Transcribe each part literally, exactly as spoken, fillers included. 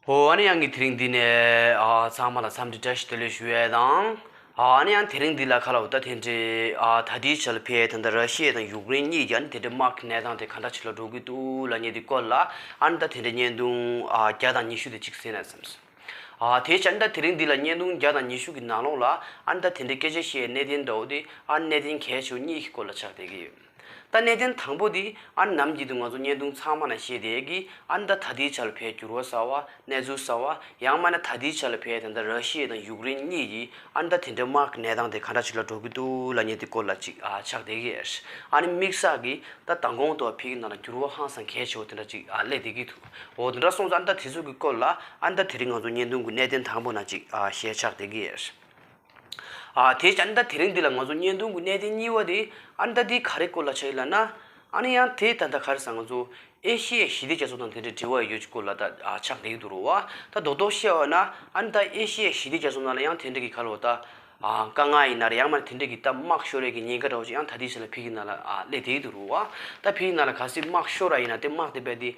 ཨོ་ཨ་ནི་ཡང་གི་དེ་རིང་འདི་ནས་ཨ་ཚང་མ་ལ་འཚམས་འདྲི་བཀྲ་ཤིས་བདེ་ལེགས་ཞུ་ཡས་དང་། ཨ་ནི་ཡང་དེ་རིང་འདི་ལ་ཁ་ལོ་ད་དེ་འདྲའི་ཨ་ད་ལྟའི་ཆ་ལ་ཕེ་ད་ལྟ་ར་ཤི་ཡ་དང་ཡུཀ་རེན་གཉིས་ཀྱི་ཨ་ནི་དེ་འདྲའི་དམག་གི་གནས་སྟངས་དེ་ག་འདྲ་ཞིག་ལ་འགྲོ་གི་འདུག་ལབ་མཁན་དེ་སྐོར་ལ་ཨ་ནི་ད་དེ་འདྲའི་བརྙན་ཐུང་ཨ་བརྒྱ་དང་ཉི་ཤུ་དེ་གཅིག་གཟིགས་ན་བསམས་སོང་། ཨ་དེ་བྱས་ཨ་ནི་ད་དེ་རིང་འདི་ལ་བརྙན་ཐུང་བརྒྱ་དང་ཉི་ཤུ་གི་ནང་ལོགས་ལ་ཨ་ནི་ད་དེ་འདྲའི་སྐད་ཆ་བཤད་གནད་དོན་འདྲ་བོ་དེ་ཨ་ནི་གནད་དོན་གལ་ཆེ་བ་གཉིས་ཀྱི་སྐོར་ལ་ཆགས་བསྡད་ཀྱི་ཡོད། ད་གནད་དོན་དང་པོ་དེ་ཨ་ནི་ནམ་རྒྱུན་དུ་ང་ཚོ་བརྙན་ཐུང་ཚང་མ་ན་བཤད་བསྡད་ཀྱི་ཨ་ནི་ད་ད་ལྟའི་ཆ་ལ་ཕེ་འགྱུར་བ་གསར་བ་གནས་ཚུལ་གསར་བ་ཡང་མིན་ན་ད་ལྟའི་ཆ་ལ་ཕེ་ད་ལྟ་ར་ཤི་ཡ་དང་ཡུཀ་རེན་གཉིས་ཀྱི་ཨ་ནི་ད་དེ་འདྲའི་དམག་གི་གནས་སྟངས་དེ་ག་འདྲ་ཞིག་ལ་འགྲོ་གི་འདུག་ལབ་མཁན་དེ་སྐོར་ལ་ཅིག་ཨ་ཆགས་བསྡད་ཀྱི་ཡོད། ཨ་ནི་དམིགས་བསལ་གྱི་ད་མདང་དགོང་དུ་ཕེ་གི་ནང་ལ་འགྱུར་བ་ཧང་སང་གལ་ཆེ་བ་དེ་འདྲ་ཅིག་ཨ་སླེབས་བསྡད་ཀྱི་འདུག་འོ་དེ་འདྲ་སོང་ཙང་ཨ་ནི་ད་དེ་ཚོ་གི་སྐོར་ལ་ཨ་ནི་ད་དེ་རིང་ང་ཚོ་བརྙན་ཐུང་གི་གནད་དོན་དང་པོ་ན་ཅིག་ཨ་བཤད་ཆགས་བསྡད་ཀྱི་ཡོད། ཨ་དེ་བྱས་ཨ་ནི་ད་དེ་རིང་འདི་ལ་ང་ཚོ་བརྙན་ཐུང་གི་གནད་དོན་གཉིས་པ་དེ་ཨ་ནི་ད་དེ་ག་རེ་སྐོར་ལ་ཆགས་ཡིན་ལབ་ན། ཨ་ནི་ཡང་དེ་ད་ལྟ་ག་རེ་ཟེར་ང་ཚོ་ཨེ་ཤི་ཡའི་ཞི་བདེ་རྒྱ་མཚོ་དང་དེ་འདྲའི་འབྲེལ་བ་ཡོད་ཀྱི་སྐོར་ལ་ད་ཨ་ཆགས་བསྡད་ཀྱི་འདུག་རེད་བ། ད་རྡོག་རྡོག་བཤད་པ་ན་ཨ་ནི་ད་ཨེ་ཤི་ཡའི་ཞི་བདེ་རྒྱ་མཚོ་ནང་ལ་ཡང་དེ་འདྲ་གི་ག་ལོ་ད་ཨ་དཀའ་ངལ་ཡིན་ན་རེད་ཡང་མིན་ན་དེ་འདྲ་གི་ད་དམག་ཤོར་ཡས་ཀྱི་ཉེན་ཁ་འདྲ་བོ་ཅིག་ཡང་ད་ལྟའི་ཆ་ལ་ཕེ་གི་ནང་ལ་ཨ་སླེབས་བསྡད་ཀྱི་འདུག་རེད་བ། ད་ཕེ་གི་ནང་ལ་གལ་སྲིད་དམག་ཤོར་བ་ཡིན་ན་དེ་དམག་དེ་རྦད་དེ།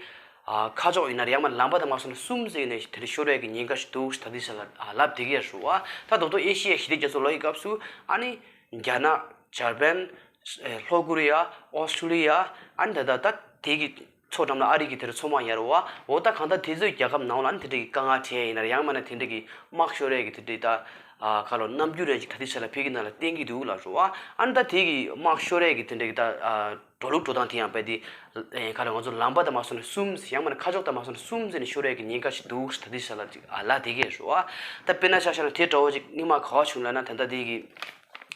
ཨ་ཁ་ཕྱོགས་ཡིན་ན་རེད་ཡང་མིན་ན་ལམ་པ་དང་མ་སོང་ན་གསུམ་ཟེར་ནས་དེ་འདྲ་ཤོར་ཡས་ཀྱི་ཉེན་ཁ་ཞིག་འདུག་ད་ལྟའི་ཆ་ལ་ཨ་ལབ་བསྡད་ཀྱི་ཡོད་རེད་བ། ད་རྡོག་རྡོག་ཨེ་ཤི་ཡའི་ཞི་བདེ་རྒྱ་མཚོ་ལབ་ཡི་སྐབས་སུ་ཨ་ནི་རྒྱ་ནག་འཇར་པན། ཨེ་ལྷོ་ཀོ་རི་ཡ། ཨོ་སི་ཀྲོ་ལི་ཡ། ཨ་ནི་ད་ལྟ་ད་དེ་གི་མཚོ་འགྲམ་ལ་ཨ་རི་གི་དེ་འདྲ་མཚོ་དམག་ཡོད་རེད་བ། འོ་ད་གང་ལྟར་དེ་ཚོའི་རྒྱལ་ཁབ་ནང་ལ་ཨ་ནི་དེ་འདྲ་གི་དཀའ་ངལ་འཕྲད་ཡིན་ན་རེད་ཡང་མིན་ན་དེ་འདྲ་གི་དམག་ཤོར་ཡས་ཀྱི་དེ་འདྲ་ད་ཨ་ག་ལོ་རྣམ་འགྱུར་རེ་ཞིག་ད་ལྟའི་ཆ་ལ་ཕེ་གི་ནང་ལ་བསྟན་གྱི་འདུག་ལབ་རེད་བ། ཨ་ནི་ད་དེ་གི་དམག་ཤོར་ཡས་ཀྱི་དེ་འདྲ་གི་ད་ཨ། འགྲོ་ལུགས་འགྲོ་སྟངས་དེ་ཡང་རྦད་དེ། ཨེ་ག་རེ་ང་ཚོ་ལམ་པ་དང་མ་སོང་ན་གསུམ་ཡང་མིན་ན་ཁ་ཕྱོགས་དང་མ་སོང་ན་གསུམ་ཟེར་ནས་ཤོར་ཡས་ཀྱི་ཉེན་ཁ་ཞིག་འདུག་ད་ལྟའི་ཆ་ལ་ཅིག་ཨ་ལབ་བསྡད་ཀྱི་ཡོད་རེད་བ། ད་དཔེར་ན་ཆ་བཞག་ན་དེ་འདྲ་བོ་ཅིག་སྔོན་མ་ག་བ་བྱུང་ལབ་ན་ད་ལྟ་དེ་གི་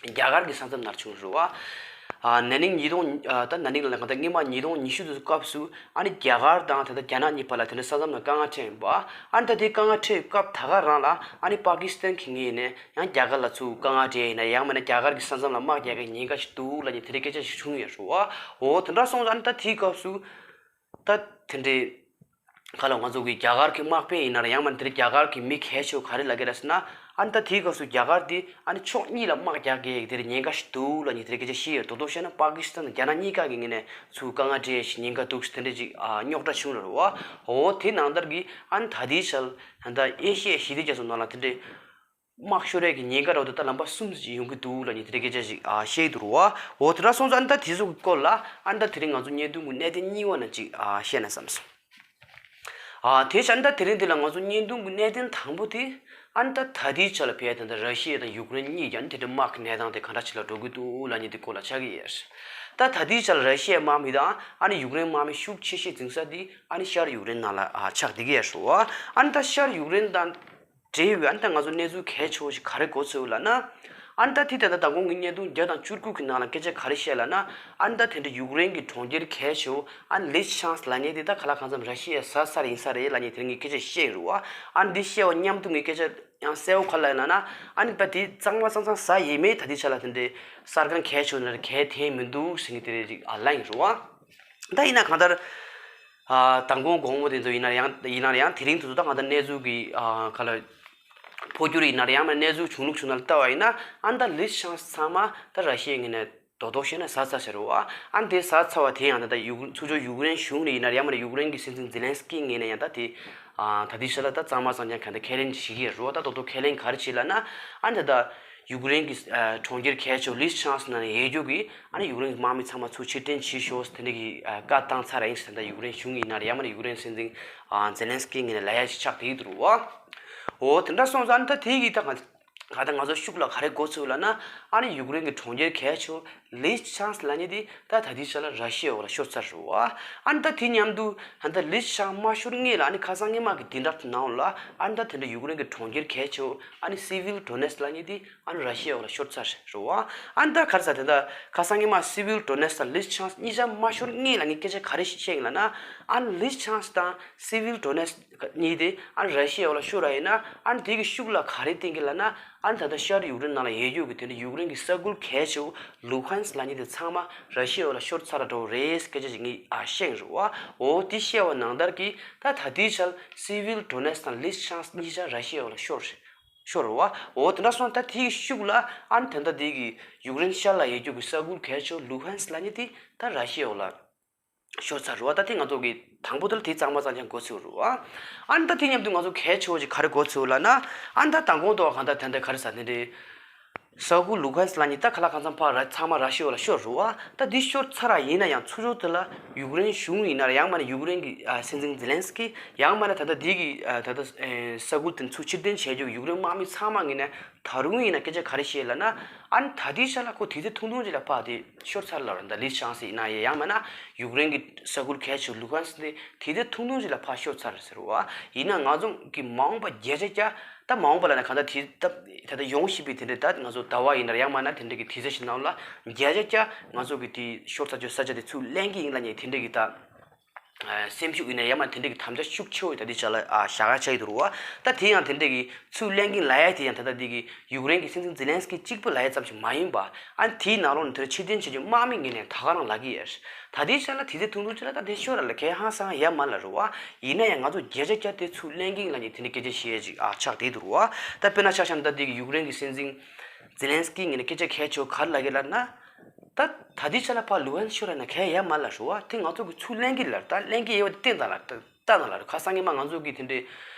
རྒྱ་གར་གྱི་ས་མཚམས་ནང་བྱུང་རེད་བ། ཨ་ན་ནིང་ཉིས་སྟོང་ཨ་ད་ན་ནིང་ལ་ད་སྔོན་མ་ཉིས་སྟོང་ཉི་ཤུ་དུས་སྐབས་སུ་ཨ་ནི་རྒྱ་གར་དང་ད་ལྟ་རྒྱ་ནག་གཉིས་བར་ལ་དེ་འདྲ་ས་མཚམས་ནང་དཀའ་ངལ་འཕྲད་ཡིན་པ། ཨ་ནི་ད་དེ་དཀའ་ངལ་འཕྲད་སྐབས་ད་ག་རང་ལ་ཨ་ནི་པ་ཀི་སི་ཐན་གྱི་ངོས་ནས། ཡང་རྒྱ་གར་ལ་ཚུར་དཀའ་ངལ་འཕྲད་ཡིན་ན་ཡང་མིན་ན་རྒྱ་གར་གྱི་ས་མཚམས་ལ་དམག་རྒྱག་གི་ཉེན་ཁ་ཞིག་འདུག་ལབ་མཁན་དེ་འདྲའི་སྐད་ཆ་ཞིག་བྱུང་ཡོད་རེད་བ། འོ་དེ་འདྲ་སོང་ཙང་ཨ་ནི་ད་དེའི་སྐབས་སུ་ད་དེ་འདྲའི་ག་ལ་ང་ཚོ་གི་རྒྱ་གར་གྱི་དམག་དཔོན་ཡིན་ན་ར་ཡང་མིན་ན་དེ་འདྲའི་རྒྱ་གར་གྱི་མི་གལ་ཆེ་བ་ག་རེ་ལབ་ཀྱི་རེད་ཟེར་ན། ཨ་ནི་ད་དེའི་སྐབས་སུ་རྒྱ་གར་དེ་ཨ་ནི་ཕྱོགས་གཉིས་ལ་དམག་རྒྱག་གི་དེ་འདྲའི་ཉེན་ཁ་ཞིག་འདུག་ལབ་མཁན་དེ་འདྲའི་སྐད་ཆ་བཤད་ཡོད། རྡོག་རྡོག་བཤད་ན་པ་ཀི་སི་ཐན་དང་རྒྱ་ནག་གཉིས་ཀ་གི་ངོས་ནས་ཚུར་དཀའ་ངལ་འཕྲད་ཞིག་ཉེན་ཁ་འདུག་ཞིག་དེ་འདྲའི་ཅིག་ཨ་རྙོག་དྲ་བྱུང་ཡོད་རེད་བ། འོ་དེ་ནང་ལྟར་གྱི་ཨ་ནི་ད་དེའི་ཆར་ད་ལྟ་ཨེ་ཤི་ཡའི་ཞི་བདེ་རྒྱ་མཚོ་ནང་ལ་དེ་འདྲའི། དམག་ཤོར་ཡས་ཀྱི་ཉེན་ཁ་འདྲ་བོ་དེ་ད་ལམ་པ་གསུམ་ཞིག་ཡོང་གི་འདུག་ལབ་མཁན་དེ་འདྲའི་སྐད་ཆ་ཞིག་ཨ་བཤད་ཀྱི་འདུག་རེད་བ། འོ་དེ་འདྲ་སོང་ཙང་ཨ་ནི་ད་དེ་ཚོ་གི་སྐོར་ལ་ཨ་ནི་ད་དེ་རིང་ང་ཚོ་བརྙན་ཐུང་གི་གནད་དོན་གཉིས་པ་ནང་ཅིག་ཨ་བཤད་ན་བསམ་སོང་། ཨ་དེ་བྱས་ཨ་ནི་ད་དེ་རིང་འདི་ལ་ང་ཚོ་བརྙན་ཐུང་གི་གནད་དོན་དང་པོ་དེ་ཨ་ནི་ད་ད་ལྟའི་ཆ་ལ་བལ་ཡོད་ད་ལྟ་ར་ཤི་ཡ་དང་ཡུཀ་རེན་གཉིས་ཀྱི་ཨ་ནི་དེ་འདྲའི་དམག་གི་གནས་སྟངས་དེ་ག་འདྲ་ཞིག་ལ་འགྲོ་གི་འདུག་ལབ་མཁན་དེ་སྐོར་ལ་ཆགས་ཀྱི་ཡོད། ད་ད་ལྟའི་ཆ་ལ་ར་ཤི་ཡའི་དམག་མི་དང་ཨ་ནི་ཡུཀ་རེན་དམག་མི་ཤུགས་ཆེ་ཤོས་འཛིང་ས་དེ་ཨ་ནི་ཤར་ཡུཀ་རེན་ནང་ལ་ཨ་ཆགས་བསྡད་ཀྱི་ཡོད་རེད་བ། ཨ་ནི་ད་ཤར་ཡུཀ་རེན་དང་། འབྲེལ་བའི་ཨ་ནི་ད་ང་ཚོ་གནས་ཚུལ་གལ་ཆེ་བོ་ཞིག་ག་རེ་གོ་ཚོད་ལབ་ན། ཨ་ནི་ད་དེ་ད་ལྟ་མདང་དགོང་གི་བརྙན་ཐུང་བརྒྱ་དང་བཅུ་དགུ་གི་ནང་ལ་སྐད་ཆ་ག་རེ་བཤད་ལབ་ན། ཨ་ནི་ད་དེ་འདྲ་ཡུཀ་རེན་གྱི་གྲོང་ཁྱེར་གལ་ཆེ་བོ་ཨ་ནི་ལིས་ཆང་སི་ལབ་མཁན་དེ་ད་ག་ལ་གང་འཚམ་ར་ཤི་ཡས་ཟ་ཚར་ཡིན་ས་རེད་ལབ་མཁན་དེ་རིང་གི་སྐད་ཆ་བཤད་ཡོད་རེད་བ། ཨ་ནི་འདི་བཤད་པ་མཉམ་དུ་ངས་སྐད་ཆ་ཡང་གསལ་བོ་ག་རེ་ལབ་ཡིན་ལབ་ན། ཨ་ནི་ད་དེ་གཙང་མ་གཙང་གཙང་ཟ་ཡས་མེད། ད་དེ་ཆ་ལ་དེ་འདྲའི་གསར་ཁང་གལ་ཆེ་བོ་ནང་ལ་གལ་དེ་མི་འདུག་ཟེར་མཁན་དེ་རེད་ཅིག་ཨ་ལབ་ཡིན་རེད་བ། ད་ཡིན་ན་གང་ལྟར། ཨ་མདང་དགོང་དགོང་མོ་དེ་ཚོ་ཡིན་ན་ཡང་ཡིན་ན་ཡང་དེ་རིང་དུ་ད་གང་ལྟར་གནས་ཚུལ་གྱི་ཨ་ག་ལ་འཕོ་འགྱུར་ཡིན་ན་ཡང་མིན་གནས་ཚུལ་བྱུང་ལུགས་བྱུང་ན་ལྟ་བ་ཡིན་ན་ཨ་ནི་ད་ལིས་ཆང་སི་ཚང་མ་ད་ར་ཤི་ཡའི་ངོས་ནས་རྡོག་རྡོག་བཤད་ན་ཟ་ཚར་ཟེར་རོ། ཨ་ནི་དེ་ཟ་ཚར་བ་དེ་ཡང་ད་ད་ཡུཀ་ཚུར་ཕྱོགས་ཡུཀ་རེན་གཞུང་ནས་ཡིན་ན་ཡང་མིན་ཡུཀ་རེན་གྱི་སྲིད་འཛིན་ཛེ་ལན་སི་ཀི་ངོས་ནས་ཡང་ད་དེ་ཨ་ད་དེ་ཤ་ལ་ད་གཙང་མ་གཙང་རྐྱང་གང་ལྟར་ཁས་ལེན་བྱེད་ཀྱི་ཡོད་རོ། ད་རྡོག་རྡོག་ཁས་ལེན་ག་རེ་བྱེད་ལབ་ན་ཨ་ནི་ད་ད། ཡུཀ་རེན་གྱི་ཨ་གྲོང་ཁྱེར་གལ་ཆེ་བ་ལིས་ཆང་སི་ནང་ནས་ཡོད་རྒྱུ་གི་ཨ་ནི་ཡུཀ་རེན་གྱི་དམག་མི་ཚང་མ་ཚུར་ཕྱིར་འཐེན་བྱེད་ཤོག་དེ་འདྲ་གི་ཨ་བཀའ་བཏང་ཚར་ཡིན་ཟེར། ད་ཡུཀ་རེན་གཞུང་ཡིན་ན་རེད་ཡང་མིན་ན་ཡུཀ་རེན་སྲིད་འཛིན་ཨ་ཛེ་ལན་སི་ཀི་ངོས་ནས་ལབ་ཡ་ཞིག་ཆགས་བསྡད་ཀྱི་འདུག་རེད་བ། འོ་དེ་འདྲ་སོང་ཙང་ཨ་ནི་ད་དེ་གི་ད་ག་ད་ང་ཚོ་ཤུགས་ལ་ག་རེ་གོ་ཚུལ་ལབ་ན་ཨ་ནི་ཡུཀ་རེན་གྱི་གྲོང་ཁྱེར་གལ་ཆེ་བ་ལིས་ཆང་སི་ལབ་མཁན་དེ་ད་ད་ལྟའི་ཆ་ལ་ར་ཤི་ཡའི་འོག་ལ་ཤོར་ཚར་རེད་བ། ཨ་ནི་ད་དེ་མཉམ་དུ་ད་ལྟ་ལིས་ཆང་མ་ཤོར་སྔོན་ལ་ཨ་ནི་ཁ་སང་སྔོན་མ་གི་བདུན་ཕྲག་ནང་ལ་ཨ་ནི་ད་དེ་འདྲ་ཡུཀ་རེན་གྱི་གྲོང་ཁྱེར་གལ་ཆེ་བ་ཨ་ནི་སི་ཝིལ་ཌོ་ནེ་སི་ལབ་མཁན་དེ། ཨ་ནི་ར་ཤི་ཡའི་འོག་ལ་ཤོར་ཚར་རེད་བ། ཨ་ནི་ད་ག་རེ་ཟེར་དེ་འདྲ་ཁ་སང་ཉི་མ་སི་ཝིལ་ཌོ་ནེ་སི་དང་ལིས་ཆང་སི་གཉིས་ཆ་མ་ཤོར་སྔོན་ལ་ངས་སྐད་ཆ་ག་རེ་བཤད་ཡིན་ལབ་ན། ཨ་ནི་ལིས་ཆང་སི་དང་སི་ཝིལ་ཌོ་ནེ་སི་གཉིས་དེ་ཨ་ནི་ར་ཤི་ཡའི་འོག་ལ་ཤོར་བ་ཡིན་ན་ཨ་ནི་དེ་གི་ཤུགས་ལ་ག་རེ་བསྟན་གྱི་ལབ་ན། ཨ་ནི་ད་ལྟ་ཤར་ཡུཀ་རེན་ནང་ལ་ཡོད་རྒྱུ་གི་དེ་འདྲ་ཡུཀ་རེན་གྱི་ས་ཁུལ་གལ་ཆེ་བོ་ལུ་ཧན་སི་ལབ་མཁན་དེ་ཚང་མ་ར་ཤི་ཡའི་འོག་ལ་ཤོར་ཚར་འགྲོ་རེད་སྐད་ཆ་ཞིག་ངས་ཨ་བཤད་ཡིན་རེད་བ། འོ་དེ་བཤད་པ་ནང་ལྟར་གྱི་ད་ད་ལྟའི་ཆར་སི་ཝིལ་ཌོ་ནེ་སི་དང་ལིས་ཆང་སི་གཉིས་ཆ་ར་ཤི་ཡའི་འོག་ལ་ཤོར་རེད། ཤོར་བ། འོ་དེ་འདྲ་སོང་ད་དེའི་ཤུགས་ལ་ཨ་ནི་ད་ལྟ་དེ་གི་ཡུཀ་རེན་ཤར་ལ་ཡོད་རྒྱུ་གི་ས་ཁུལ་གལ་ཆེ་བོ་ལུ་ཧན་སི་ལབ་མཁན་དེ་ད་ར་ཤི་ཡའི་འོག་ལ་ ཤོར་ཚར་རེད་བ། ད་དེ་ང་ཚོ་གི་དང་པོ་དེ་ལ་དེ་གཙང་མ་གཙང་རྐྱང་འགོ་ཚུགས་རེད་བ། ཨ་ནི་ད་དེ་མཉམ་དུ་ང་ཚོ་གལ་ཆེ་བོ་ཅིག་ག་རེ་འགོ་ཚུགས་ལབ་ན། ཨ་ནི་ད་དང་པོ་དེ་གང་ལྟར་ད་ལྟ་ག་རེ་ཟ་དེ་འདྲའི། ས་ཁུལ་ལུ་ཧན་སི་ལབ་མཁན་དེ་ད་ག་ལ་གང་འཚམ་ཕར་ར་ཚང་མ་ར་ཤི་ཡ་ལ་ཤོར་རེད་བ། ད་འདི་ཤོར་ཚར་ར་ཡིན་ན་ཡང་ཚུར་ཕྱོགས་དེ་ལ་ཡུཀ་རེན་གཞུང་ཡིན་ན་ར་ཡང་མིན་ན་ཡུཀ་རེན་གྱི་ཨ་སྲིད་འཛིན་ཛེ་ལན་སི་ཀི་ཡང་མིན་ན་ད་ལྟ་འདི་གི་ཨ་ད་ལྟ་ཨེ་ས་ཁུལ་དེ་ཚུར་ཕྱིར་འཐེན་བྱས་རྒྱུ་ཡུཀ་རེན་དམག་མི་ཚང་མ་ངོས་ནས་ད་རུང་ཡིན་ན་སྐད་ཆ་ག་རེ་བཤད་ལབ་ན། ཨ་ནི་ད་ལྟའི་ཆ་ལ་ཁོ་དུས་ཚོད་ཐུང་ཐུང་ཅིག་ལ་ཕར་དེ་ཤོར་ཚར་ལབ་རེད། ད་ལི་ཆང་སི་ཡིན་ན་ཡང་ཡང་མིན་ན་ཡུཀ་རེན་གྱི་ས་ཁུལ་གལ་ཆེ་བ་ལུ་ཧན་སི་དེ་དུས་ཚོད་ཐུང་ཐུང་ཅིག་ལ་ཕར་ཤོར་ཚར་རེད་ཟེར་བ། ཡིན་ན་ང་ཚོ་གི་མ་འོངས་པ་བརྒྱ་ཆ་བརྒྱ། ད་མ་འོངས་པ་ལ་ན་གང་ལྟར་དེ་ད་ད་ལྟ་ཡོང་བཞིན་པའི་དེ་འདྲའི་ད་ང་ཚོ་ཟླ་བ་ཡིན་ན་ཡང་མིན་ན་དེ་འདྲའི་གི་དུས་ཚོད་ཞིག་ནང་ལ་བརྒྱ་ཆ་བརྒྱ་ང་ཚོ་གི་དེ་ཤོར་ཚར་རྒྱུ་ས་ཆ་དེ་ཚུར་ལེན་གྱི་ཡིན་ལབ་མཁན་དེ་འདྲའི་གི་ད་ཨ་སེམས་ཤུགས་ཡིན་ན་ཡང་མིན་ན་དེ་འདྲའི་གི་དམ་བཅའ་ཤུགས་ཆེ་བོ་ད་ལྟའི་ཆ་ལ་ཨ་བཞག་ཡ་ཆགས་ཀྱི་འདུག་རེད་བ། ད་དེ་ཡང་དེ་འདྲའི་གི་ཚུར་ལེན་གྱི་ལབ་ཡ་དེ་ཡང་ད་ལྟ་དེ་གི་ཡུཀ་རེན་གྱི་སྲིད་འཛིན་ཛེ་ལན་སི་ཀི་གཅིག་པུ་ལབ་ཡ་ཙམ་ཞིག་མ་ཡིན་པ། ཨ་ནི་དེའི་ནང་ལོགས་ནས་དེར་ཕྱིར་འཐེན་བྱེད་རྒྱུ་དམག་མི་ངོས་ནས་ད་ག་རང་ལབ་ཀྱི་ཡོད། ད་ལྟའི་ཆ་ལ་དུས་ཚོད་ཐུང་ཐུང་ཅིག་ལ་ད་དེ་ཤོར་ར་ལ་གལ་ཧང་སང་ཡ་མ་ལ་རུ་བ། ཡིན་ན་ཡང་ང་ཚོ་བརྒྱ་ཆ་བརྒྱ་དེ་ཚུར་ལེན་གྱི་ཡིན་ལབ་མཁན་དེ་འདྲའི་སྐད་ཆ་བཤད་ཡས་ཅིག་ཨ་ཆགས་བསྡད་འདུག་རུ་བ། ད་དཔེར་ན་ཆ་བཞག་ན་ད་ལྟའི་གི་ཡུཀ་རེན་གྱི་སྲིད་འཛིན་ཛེ་ལན་སི་ཀི་ངོས་ནས་སྐད་ཆ་གལ་ཆེ་བོ་ག་རེ་ལབ་ཀྱི་ལབ་ན། ད་ད་ལྟའི་ཆ་ལ་ཕར་ལུ་ཧན་ཤོར་ར་ན་གལ་ཡ་མ་ལ་རུ་བ། དེ་ང་ཚོ་གི་ཚུར་ལེན་གྱི་ལ་ད་ལེན་གྱི་ཡོད་པ་དེ་བསྟན་ད་ལ་ད། ལྟ་ན་ལ་རེད། ཁ་སང་ཉི་མ་ང་ཚོ་གི་དེ་འདྲའི་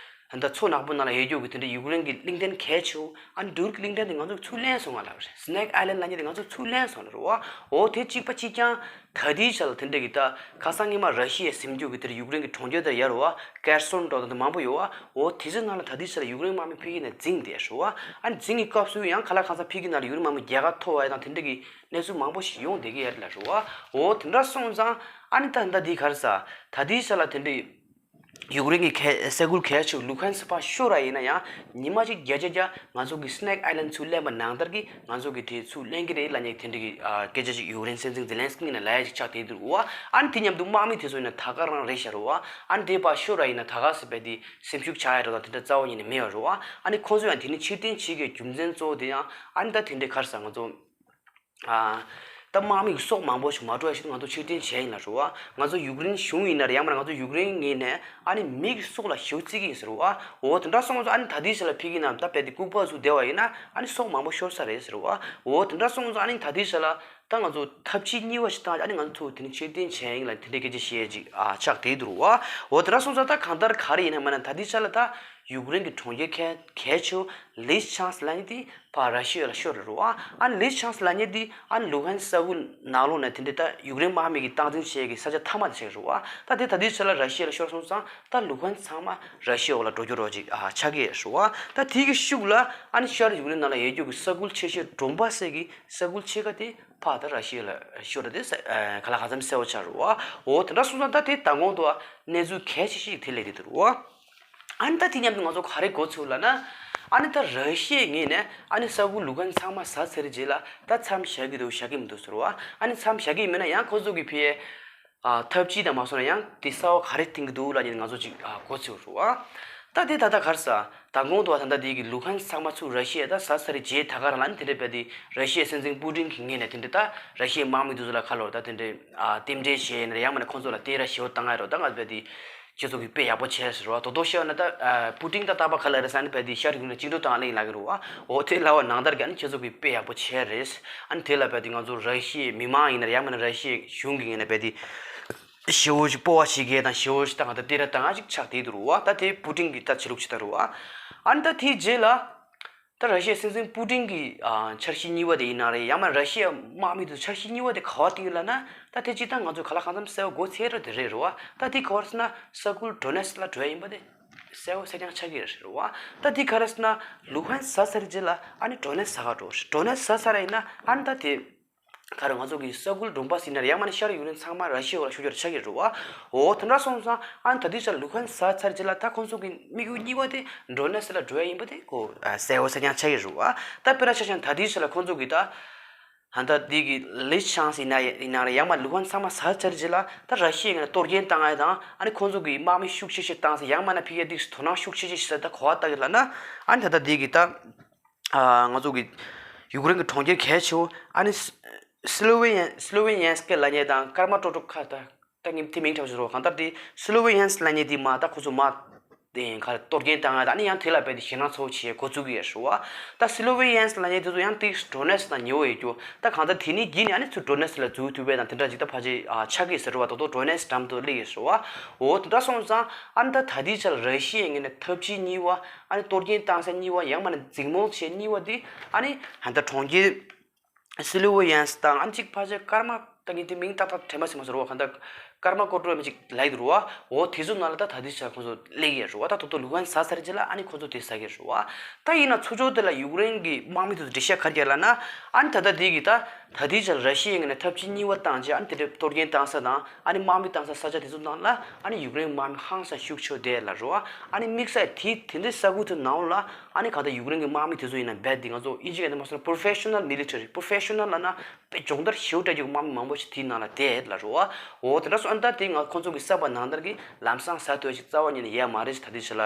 ད་མཚོ་ནག་པོ་ནང་ལ་ཡོད་རྒྱུ་གི་དེ་འདྲའི་ཡུཀ་རེན་གྱི་གླིང་ཕྲན་གལ་ཆེ་བོ། ཨ་ནི་ཌུར་གྱི་གླིང་ཕྲན་དེ་ང་ཚོ་ཚུར་ལེན་སོང་ང་ལ་རེད། སི་ནེག་ཨའི་ལན་ལབ་མཁན་དེ་ང་ཚོ་ཚུར་ལེན་སོང་ལ་རེད་བ། འོ་དེ་གཅིག་པ་གཅིག་རྐྱང་ད་ལྟའི་ཆ་ལ་དེ་འདྲའི་གི་ད་ཁ་སང་ཉི་མ་ར་ཤི་ཡའི་ཟིན་རྒྱུ་གི་དེ་འདྲའི་ཡུཀ་རེན་གྱི་གྲོང་ཁྱེར་དེར་ཡར་བ་ཀེར་སོན་འགྲོ་ད་དེ་མང་པོ་ཡོད་བ། འོ་དེ་ཚོའི་ནང་ལ་ད་ལྟའི་ཆ་ལ་ཡུཀ་རེན་དམག་མི་ཕ་གི་ནས་འཛིང་བསྡད་རེད་བ། ཨ་ནི་འཛིང་གི་སྐབས་སུ་ཡང་ཁ་ལག་ཁང་ཚང་ཕ་གི་ནང་ལ་ཡུཀ་རེན་དམག་མི་རྒྱལ་ཁ་ཐོབ་བ་དང་དེ་འདྲའི་གི་གནས་ཚུལ་མང་པོ་ཞིག་ཡོང་བསྡད་ཀྱི་ཡོད་རེད་ལ་རེད་བ། འོ་དེ་འདྲ་སོང་ཙང་ཨ་ནི་ད་ད་འདི་ག་རེ་ཟ། ད་ལྟའི་ཆ་ལ་དེ་འདྲའི་ཡུཀ་རེན་གྱི་ཁའི་ས་ཁུལ་གལ་ཆེ་བ་ལུ་ཧན་སི་ཕར་ཤོར་ར་ཡིན་ན་ཡང་ཉི་མ་གཅིག་བརྒྱ་ཆ་བརྒྱ་ང་ཚོ་གི་སི་ནེག་ཨའི་ལན་ཚུར་ལེན་པ་ནང་ལྟར་གྱི་ང་ཚོ་གི་དེ་ཚུར་ལེན་གྱི་རེད་ལབ་མཁན་དེ་འདྲ་གི་ཨ་སྐད་ཆ་ཅིག་ཡུཀ་རེན་སྲིད་འཛིན་ཛེ་ལན་སི་ཀི་ནས་ལབ་ཡ་ཅིག་ཆགས་བསྡད་འདུག་བ། ཨ་ནི་དེ་མཉམ་དུ་དམག་མི་དེ་ཚོ་ཡིན་ན་ད་ག་རང་རེད་ཤག་རེད་བ། ཨ་ནི་དེ་ཕར་ཤོར་ར་ཡིན་ན་ད་ག་ཟེར་བས་དེ་སེམས་ཤུགས་ཆག་ཡ་རེད་ད་དེ་འདྲ་རྩ་བ་ཉིད་ནས་མེད་པ་རེད་བ། ཨ་ནི་ཁོང་ཚོ་ཡང་དེ་ནས་ཕྱིར་འཐེན་བྱེད་དགོས་རྒྱུ་མཚན་གཙོ་བོ་དེ་ཡང་ཨ་ནི་ད་དེ་འདྲའི་ག་རེ་ཟ་ང་ཚོ། ཨ། ད་དམག་མི་གི་སྲོག་མང་པོ་ཞིག་མ་འགྲོ་ཡ་ཞིག་ང་ཚོ་ཕྱིར་འཐེན་བྱས་ཡིན་ལ་རེད་བ། ང་ཚོ་ཡུཀ་རེན་གཞུང་ཡིན་ན་རེད་ཡང་མིན་ན་ང་ཚོ་ཡུཀ་རེན་ངོས་ནས་ཨ་ནི་མི་གི་སྲོག་ལ་ཞེ་པོ་བརྩི་གི་ཡིན་ཟེར་བ། འོ་དེ་འདྲ་སོང་ཙང་ཨ་ནི་ད་ལྟའི་ཆ་ལ་ཕ་གི་ནང་ད་རྦད་དེ་ལྐུགས་པ་བཟོས་བསྡད་པ་ཡིན་ན་ཨ་ནི་སྲོག་མང་པོ་ཤོར་ས་རེད་ཟེར་བ། འོ་དེ་འདྲ་སོང་ཙང་ཨ་ནི་ད་ལྟའི་ཆ་ལ་ད་ང་ཚོ་ཐབས་ཇུས་གཉིས་པ་ཞིག་བཏང་ཨ་ནི་ང་ཚོ་ཚུར་དེ་ནས་ཕྱིར་འཐེན་བྱས་ཡིན་ལ་དེ་འདྲའི་སྐད་ཆ་བཤད་ཡ་ཅིག་ཨ་ཆགས་བསྡད་འདུག་རེད་བ། འོ་དེ་འདྲ་སོང་ཙང་ད་གང་ལྟར་ག་རེ་ཡིན་ན་མིན་ན་ད་ལྟའི་ཆ་ལ་ད་ཡུཀ་རེན་གྱི་གྲོང་ཁྱེར་གལ་གལ་ཆེ་བོ་ལི་ཆང་སི་ལབ་མཁན་དེ། ཕར་ར་ཤི་ཡ་ལ་ཤོར་རེད་བ། ཨ་ནི་ལི་ཆང་སི་ལབ་མཁན་དེ་ཨ་ནི་ལུ་ཧན་ས་ཁུལ་ནང་ལོགས་ནས་དེ་འདྲའི་ད་ཡུཀ་རེན་དམག་མི་གིས་སྟངས་འཛིན་བྱེད་ཀྱི་ས་ཆ་མཐའ་མ་དེ་ཆགས་རེད་བ། ད་དེ་ད་ལྟའི་ཆ་ལ་ར་ཤི་ཡ་ལ་ཤོར་སོང་ཙང་ད་ལུ་ཧན་ཚང་མ་ར་ཤི་ཡའི་འོག་ལ་འགྲོ་རྒྱུ་རོགས་ཅིག་ཨ་ཆགས་ཀྱི་ཡོད་རེད་བ། ད་དེ་གི་ཤུགས་ལ་ཨ་ནི་ཤར་ཡུཀ་རེན་ནང་ལ་ཡོད་རྒྱུ་གི་ས་ཁུལ་ཆེ་ཤོས་ཌོན་བྷ་སི་གི་ས་ཁུལ་ཕྱེད་ཀ་དེ་ཕར་ད་ར་ཤི་ཡ་ལ་ཤོར་རེད་དེ་ས་ཨ་ག་ལ་ག་ཙམ་གསལ་བོ་ཆགས་རེད་བ། འོ་དེ་འདྲ་སོང་ཙང་ད་དེ་མདང་དགོང་དུ་ཨ་གནས་ཚུལ་གལ་ཆེ་ཤོས་ཤིག་དེ་སླེབས་བསྡད་འདུག་རེད་བ། ཨ་ནི་ད་དེ་མཉམ་དུ་ང་ཚོ་ག་རེ་འགོ་ཚུགས་ལབ་ན། ཨ་ནི་ད་ར་ཤི་ཡའི་ངོས་ནས་ཨ་ནི་ས་ཁུལ་ལུ་ཧན་ཚང་མ་ཟ་ཚར་རྗེས་ལ་ད་མཚམས་བཞག་གི་འདུག་བཞག་གི་མི་འདུག་ཟེར་བ། ཨ་ནི་མཚམས་བཞག་གི་མེད་ན་ཡང་ཁོ་ཚོ་གི་ཕི་ཨ་ཐབས་ཇུས་དང་མ་སོང་ན་ཡང་དེ་གསར་བ་ག་རེ་བཏིང་གི་འདུག་ལབ་ནས་ང་ཚོ་ཅིག་ཨ་འགོ་ཚུགས་རེད་བ། ད་དེ་ད་ལྟ་ག་རེ་ཟ་ད་དགོང་དུ་བ་ད་ལྟ་དེ་གི་ལུ་ཧན་ཚང་མ་ཚུར་ར་ཤི་ཡ་ད་ཟ་ཚར་རྗེས་ད་ག་རང་ལ་ནི་དེ་འདྲ་བས་དེ་ར་ཤི་ཡའི་སྲིད་འཛིན་པུ་ཏིན་གི་ངོས་ནས་དེ་འདྲ་ད་ར་ཤི་ཡའི་དམག་མི་དེ་ཚོ་ལ་ཁ་ལོ་ད་དེ་འདྲ་ཨ་རྟེན་འབྲེལ་བྱས་ཡིན་ན་ཡང་མིན་ན་ཁོང་ཚོ་ལ་དེ་ར་ཞེ་པོ་བཏང་ཡ་རོ་ད་ང་ཚོ་བས་དེ། ཁྱེད་ཚོ་གིས་དཔེ་ཡག་པོ་བྱས་ཟེར་བ། དོ་དོ་ཤེས་ན་ད་ཨ་པུ་ཏིན་ད་རྟག་པ་ག་ལ་རེད་ཟེར་ན་བས་དེ་ཤར་ཡུཀ་རེན་ལ་བཅིངས་འགྲོལ་བཏང་ལེ་ཡིན་ལབ་ཀྱི་རེད་བ། འོ་དེ་ལབ་པ་ནང་ལྟར་གྱི་ཨ་ནི་ཁྱེད་ཚོ་གིས་དཔེ་ཡག་པོ་བྱས་རེད། ཨ་ནི་དེ་ལ་བས་དེ་ང་ཚོ་ར་ཤི་ཡའི་མི་མང་ཡིན་ན་ཡང་མིན་ན་ར་ཤི་ཡའི་གཞུང་གི་ངོས་ནས་བས་དེ་ཞེ་པོ་ཞིག་སྤོབས་པ་བྱེད་མཁན་དང་ཞེ་པོ་ཞིག་ད་ང་ད་དེ་ར་ད་ང་ཅིག་ཆགས་བསྡད་འདུག་རེད་བ། ད་དེ་པུ་ཏིན་གྱིས་ད་བྱེད་ལུགས་བྱེད་ད་རེད་བ། ཨ་ནི་ད་དེའི་རྗེས་ལ། ད་ར་ཤི་ཡའི་སྲིད་འཛིན་པུ་ཏིན་གྱི་ཨ་འཆར་གཞི་གཉིས་པ་དེ་ཡིན་ན་རེད་ཡང་མིན་ར་ཤི་ཡའི་དམག་མི་ཚོ་འཆར་གཞི་གཉིས་པ་དེ་ག་པར་བཏིང་ཡོད་ལབ་ན། ད་དེ་སྤྱིར་བཏང་ང་ཚོས་ག་ལ་གང་འཚམ་གསལ་པོ་མགོ་ཚོས་རེད་དེ་རེད་རེད་བ། ད་དེ་ག་པར་ཟེར་ན་ས་ཁུལ་ཌོ་ནེ་སི་ལ་འགྲོ་ཡ་ཡིན་པ་དེ་གསལ་པོ་གསལ་རྐྱང་ཆགས་ཀྱི་རེད་རེད་བ། ད་དེ་ག་རེ་ཟེར་ན་ལུ་ཧན་ཟ་ཚར་རྗེས་ལ་ཨ་ནི་ཌོ་ནེ་སི་ཟ་ག་འགྲོ་རེད། ཌོ་ནེ་སི་ཟ་ཚར་ར་ཡིན་ན་ཨ་ནི་ད་དེ། ག་རེ་ང་ཚོ་གི་ས་ཁུལ་ཌོན་བྷ་སི་ཡིན་ན་རེད་ཡང་མིན་ན་ཤར་ཡུཀ་རེན་ཚང་མ་ར་ཤི་ཡའི་འོག་ལ་ཤོར་རྒྱུ་རེད་ཆགས་ཀྱི་རེད་བ། འོ་དེ་འདྲ་སོང་ཙང་ཨ་ནི་ད་ལྟའི་ཆར་ལུ་ཧན་ཟ་ཚར་རྗེས་ལ་ད་ཁོང་ཚོ་གི་དམིགས་ཡུལ་གཉིས་པ་དེ་ཌོ་ནེ་སི་ལ་འགྲོ་ཡ་ཡིན་པ་དེ་ཁོ་གསལ་པོ་གསལ་རྐྱང་ཆགས་ཀྱི་རེད་བ། ད་དཔེར་ན་ཆ་བཞག་ན་ད་ལྟའི་ཆར་ལ་ཁོང་ཚོ་གི་ད་ད་ལྟ་འདི་གི་ལི་ཆང་སི་ཡིན་ན་ཡིན་ན་རེད་ཡང་མིན་ན་ལུ་ཧན་ཚང་མ་ཟ་ཚར་རྗེས་ལ་ད་ར་ཤི་ཡའི་ངོས་ནས་གཏོར་སྐྱོན་བཏང་ཡ་དང་ཨ་ནི་ཁོང་ཚོ་གི་དམག་མི་ཤུགས་ཆེ་ཆེ་བཏང་ས་ཡང་མིན་ན་ཕ་གིར་འདི་དོ་སྣང་ཤུགས་ཆེ་ཆེ་བྱེད་ས་ད་ག་པར་བལྟ་གི་ལབ་ན་ཨ་ནི་ད་ལྟ་འདི་གི་ད། ཨ་ང་ཚོ་གི་ཡུཀ་རེན་གྱི་གྲོང་ཁྱེར་གལ་ཆེ་བོ་ཨ་ནི་སི་སི་ལོ་ཝེ་ཡན་སི་ལོ་ཝེ་ཡན་སི་ཀི་ལབ་མཁན་དང་ཀར་མ་ཊོ་ཊོ་ཁ་ད་ད་ངས་དེ་མིང་འཁྲབ་བཞག་རོགས། གང་ལྟར་དེ་སི་ལོ་ཝེ་ཡན་སི་ལབ་མཁན་དེ་མ་ད་ཁོ་ཚོ་མ་ དེ་ཡིན་ཁར་གཏོར་སྐྱོན་བཏང་ཡ་དང་ཨ་ནི་ཡང་དེ་ལ་རྦད་དེ་ཞེད་སྣང་ཚ་བོ་བྱེད་འགོ་བཙུགས་ཀྱི་ཡོད་རེད་བ། ད་སི་ལོ་ཝེ་ཡན་སི་ལབ་མཁན་དེ་ཚོ་ཡང་ཏིག་ཌོ་ནེ་སི་དང་ཉེ་བོ་ཡོད་རྒྱུ། ད་གང་ལྟར་དེ་ནི་བརྒྱུད་ནས་ཨ་ནི་ཚུར་ཌོ་ནེ་སི་ལ་འཛུལ་ཐུབ་པ་དང་དེ་འདྲ་ཅིག་ད་ཕལ་ཆེར་ཨ་ཆགས་ཀྱི་ཡོད་ཟེར་བ། ད་དུང་ཌོ་ནེ་སི་འགྲམ་དུ་སླེབས་ཡོད་རེད་བ། འོ་དེ་འདྲ་སོང་ཙང་ཨ་ནི་ད་ད་ལྟའི་ཆར་ར་ཤི་ཡའི་ངོས་ནས་འཐབ་ཇུས་གཉིས་པ། ཨ་ནི་གཏོར་སྐྱོན་བཏང་ས་གཉིས་པ། ཡང་མིན་ན་འཛིང་མོལ་བྱེད་གཉིས་པ་དེ་ཨ་ནི་ད་ལྟ་གྲོང་ཁྱེར་སི་ལོ་ཝེ་ཡན་སི་དང་ཨ་ནི་གཅིག་ཕལ་ཆེར་ཀར་མ། ད་ངས་དེ་མིང་ཏག་ཏག་དྲན་པ་ཟིན་མ་སོང་རོ། གང་ལྟར་ཀར་མ་ཀོ་ཊོ་མི་གཅིག་ལབ་ཀྱི་འདུག་རོ། འོ་དེ་ཚོ་ནང་ལ་ད་ད་ལྟའི་ཆར་ཁོང་ཚོ་སླེབས་ཀྱི་རེད་རོ། ད་ད་དུང་ལུ་ཧན་ཟ་ཚར་རྗེས་ལ་ཨ་ནི་ཁོང་ཚོ་དེ་ཟ་གི་རེད་རོ། ད་ཡིན་ན་ཚུར་ཕྱོགས་དེ་ལ་ཡུཀ་རེན་གྱི་དམག་མི་ཚོས་འགྲེལ་བཤད་ག་རེ་བརྒྱབ་ལབ་ན། ཨ་ནི་ད་ལྟ་དེ་གི་ད་ད་ལྟའི་ཆར་ར་ཤི་ཡའི་ངོས་ནས་འཐབ་ཇུས་གཉིས་པ་བཏང་རྗེས་ཨ་ནི་དེ་འདྲའི་གཏོར་སྐྱོན་བཏང་ས་དང་ཨ་ནི་དམག་མི་བཏང་ས་ས་ཆ་དེ་ཚོ་ནང་ལ་ཨ་ནི་ཡུཀ་རེན་དམག་མི་ཧང་སང་ཤུགས་ཆེ་བསྡད་ལབ་རོ། ཨ་ནི་དམིགས་བསལ་དེ་དེ་འདྲའི་ས་ཁུལ་དེ་ནང་ལ་ཨ་ནི་གང་ལྟར་ཡུཀ་རེན་གྱི་དམག་མི་དེ་ཚོ་ཡིན་ན་རྦད་དེ་ང་ཚོ་ཨིན་ཇི་སྐད་ནས་མ་སོང་ན་པོ་རོ་ཕེ་ཤོ་ནལ་མི་ལི་ཊ་རི། པོ་རོ་ཕེ་ཤོ་ནལ་ལབ་ན་དཔེ་སྦྱོང་བརྡར་ཞེ་པོ་སྤྲད་རྒྱུ་གི་དམག་མི་མང་པོ་ཞིག་དེའི་ནང་ལ་བསྡད་ལབ་རོ། འོ་དེ་འདྲ་སོང་ཨ་ནི་ད་དེ་ང་ཁོང་ཚོ་གི་བསམ་པ་ནང་ལྟར་གྱི་ལམ་སང་ཟ་ཐུབ་ཡ་ཞིག་རྩ་བ་ཉིད་ནས་ཡོད་མ་རེད། ད་དེ་ཆ་ལ་